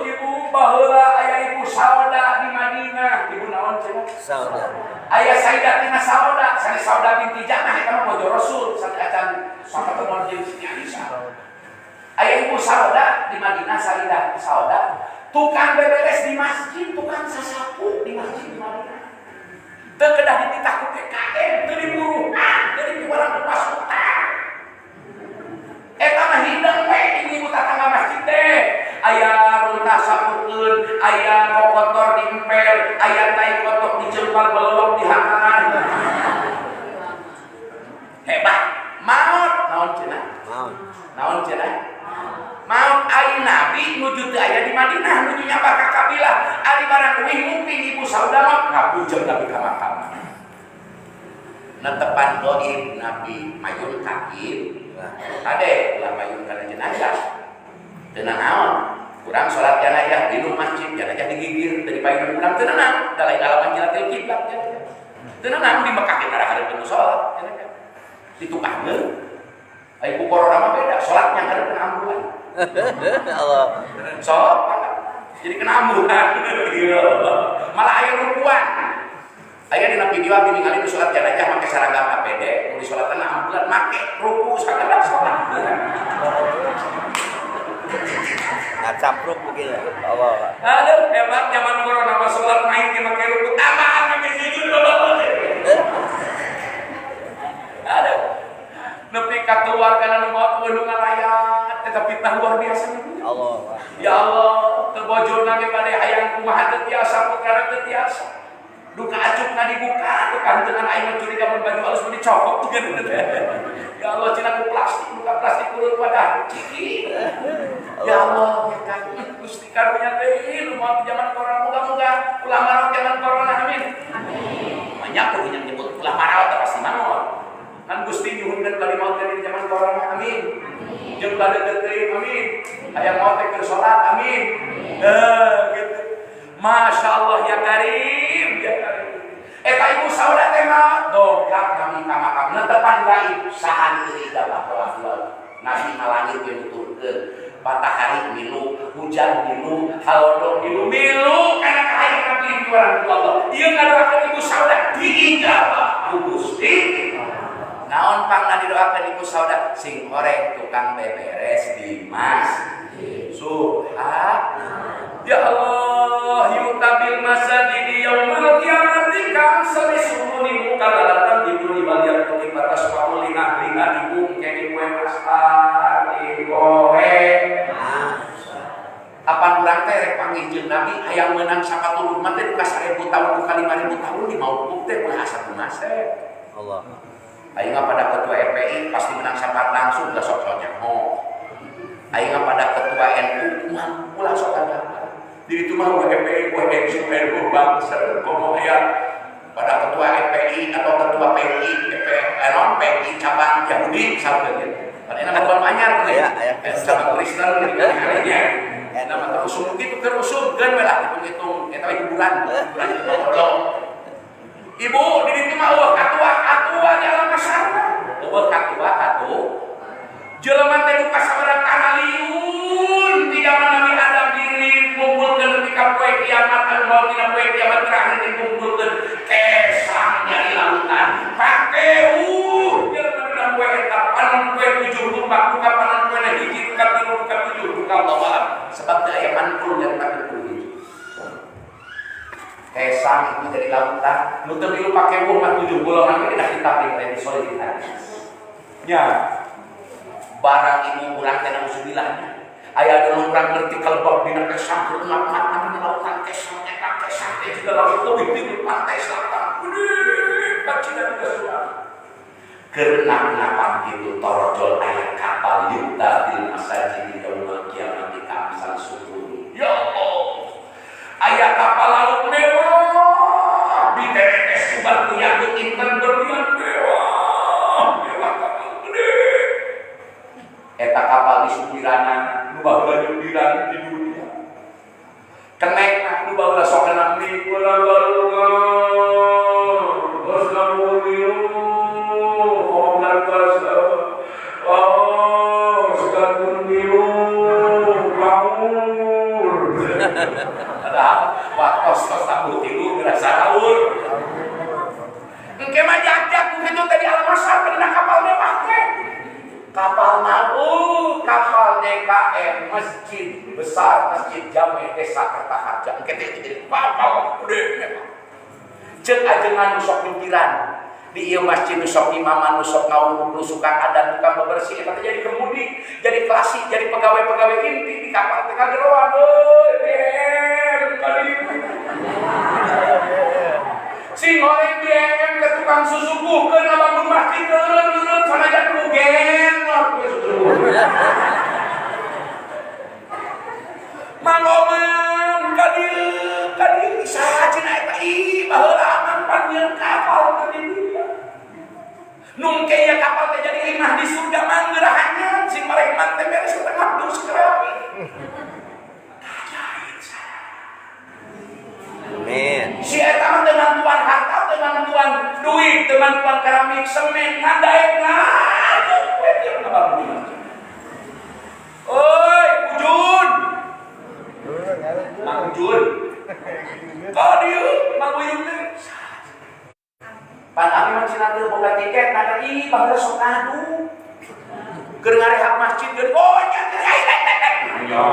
A: ibu baheula aya ibu Sauda di Madinah. Ibu naon cenah?
B: Sauda.
A: Aya Sayyidatina Sauda, sanes Sauda binti Jam'ah eta mah bojo Rasul sateuacan saketemuan jeung Siti Aisyah. Aya ibu Sauda di Madinah, Sayyidah Sauda, tukang beberes di masjid, tukang sasapu di masjid di Madinah. Teu kedah dititah ku PKM, teu diburuhan, teu dipiwarang ku pasukan. Eta mah hidang we ibu tetangga masjid teh. Aya runtah sapukeun, aya kokotor diempel, aya tai kotok dijempal belok dihantaran. Hebat. Maot naon cenah?
B: Maut.
A: Naon cenah? Maot ari nabi nuju teu aya di Madinah, nuju nyambar ka kabilah. Ari barang uih nguping ibu Sauda mah ngabujeng nabi ka makam. Netepan goib nabi mayun kaki. Kade ulah mayun kana jenazah. Teu naon? Kurang salat jenazah di masjid, jenazah digigir dari payun urang teu naon, da lain alaman jilatil kiblat. Teu naon di Mekah kita hareupeun salat jenazah. Ditukangkeun. Ai ku corona mah beda, salat yang hareupeun ambulan.
B: Allah.
A: Sok jadi kena ambulan. Malah aya rukuan. Aya dina video abdi ningali nu salat jenazah make seragam APD, nu disalatkeun ambulan make ruku sagala salat.
B: Kacampruk begini. Allah.
A: Aduh, hebat zaman corona mah salat main ge make ruku tambahan make sujud bapak. Aduh. Nepi ka keluarga nu maot nu ngalayat eta fitnah luar biasa.
B: Allah.
A: Ya Allah, teu bojona ge bade hayang kumaha teu tiasa, putrana teu tiasa. Duka acukna dibuka, duka henteu aing mah curiga mun baju alus mun dicokot gitu. Ya Allah, cina ku plastik, duka plastik urut wadah ciki. Ya Allah, ya kan Gusti karunya teh nu maot di zaman corona, moga-moga ulah maraot zaman corona, amin. Amin. Banyak kudu nyebut ulah maraot pasti maot. Kan Gusti nyuhunkeun bari maot di zaman corona, amin. Jeung ulah deukeut teuing, amin. Hayang maot teh keur salat, amin. Gitu. Masya Allah ya Karim, ya Karim. Eta ibu sauda teh mah dongkap kami ka makam netepan gaib saha teu ijabah doa. Nabi ngalangit we nuturkeun, matahari milu, hujan milu, halodo milu, milu kana kahayang nabi ku Allah. Ieu ngadoakeun ibu sauda diijabah ku Gusti. Naon pangna didoakeun ibu sauda sing horeng tukang beberes di masjid. Subhanallah. Ya Allah, yutabil masajidi yaumal qiyamati ka'amsali sumuni mukalalatan biduni wal yaquti batas wa lina lina ibu kene poe asar iboe. Apan urang teh rek panggih jeung Nabi hayang meunang sapaturun mah teh duka 1000 tahun duka 5000 tahun di maupuk teh ulah asa kumaha.
B: Allah.
A: Aing pada ketua FPI pasti menang syafaat langsung ulah sok-sok nyaho. Aing pada ketua NU mah ulah sok nyaho. Jadi itu mah FPI, NU, NU bangsa, komo aya pada ketua FPI atau ketua PI, PI cabang Yahudi misalnya gitu. Padahal nama bukan anyar gitu ya. Cabang Kristen gitu ya. Nama terusum gitu terusum kan we lah hitung-hitung eta hiburan, hiburan goblok. Ibu di ditu mah eueuh katua-katua di alam masyarakat. Eueuh katua-katua. Jelema teh duka sabarang tanah liun di zaman Nabi Adam dikumpulkeun nepi ka poe kiamat anu maot dina poe kiamat terakhir dikumpulkeun kesang jadi lautan. Pakeuh jelema dina poe eta panon poe 74 duka panon poe hiji duka tilu duka tujuh duka Allah alam. Sebab teu aya mantul nyaritakeun kudu hiji. Kesang itu jadi lautan, nu teu milu pakeuh mah 7 golongan ge dina kitab teh disolid hadis. Nya barang ibu urang teh nauzubillah. Aya dulu urang ngerti kalebak dina kesang keur ngap-ngap dina lautan kesang eta kesang teh juga laut leuwih ti pantai selatan. Gede pacina dina surah. Keur napan kitu torojol aya kapal yuta bil masajid yaumul kiamati kamsal sukun. Ya Allah. Aya kapal laut mewah diteretes ku batu yakut intan berlian mewah. Mewah kapal gede. Eta kapal di supirana nu baheula nyupiran di dunia. Kenekna nu baheula sok kenang di waktu tabuh tilu ngerasa raur. Engke mah jak-jak kitu teh di alam masar dina kapal mewah teh. Kapal mau, kapal DKM Masjid Besar Masjid Jame Desa Kertaharja. Engke teh jadi kapal gede mewah. Ceuk ajengan nu sok nyupiran di ieu masjid nu sok imaman nu sok ngawuh nu suka adan tukang bebersih eta teh jadi kemudi, jadi klasi, jadi pegawai-pegawai inti di kapal teh kageroan euy BM kali. Sing horeng BM ke tukang susuguhkeun ngabangun masjid eureun-eureun sanajan rugen we susuguh. Mang Oman ka dieu ka dieu saha cenah eta ih baheula aman pan kapal teh di dunia. Nung kaya kapal teh jadi imah di surga manggerahannya sing marehman teh beres setengah dus kerapi. Kajaib saya.
B: Amin.
A: Si eta mah dengan tuan harta, dengan tuan duit, dengan tuan keramik, semen, ngadaek ngadaek we tiap ngabangun. Oi, Ujun. Mang Ujun. Ka dieu Mang Uyun teh. Pan abi mah cenah teu boga tiket, nah ih baheula sok ngadu. Keur ngarehab masjid geus oh nya teh ai ai ai. Ya.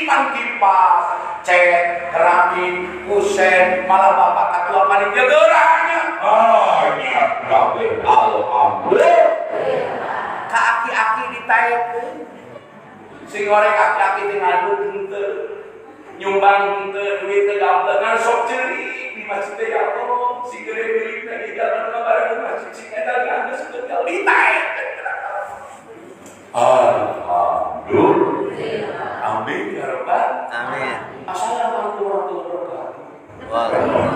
A: Pan kipas, cet, keramik, kusen, malah bapak ketua panitia gerahnya. Ah, nya kabeh alhamdulillah. Ka aki-aki ditaekeun. Sing goreng aki-aki teh ngaduk henteu. Nyumbang henteu, duit teu gablek, ngan sok ceuri di masjid teh, ya Allah, sing gede milikna di jalan bareng di masjid sing eta geus gagal ditaekeun. Alhamdulillah. Amin ya rabbal.
B: Amin.
A: Assalamualaikum warahmatullahi wabarakatuh.
B: Waalaikumsalam.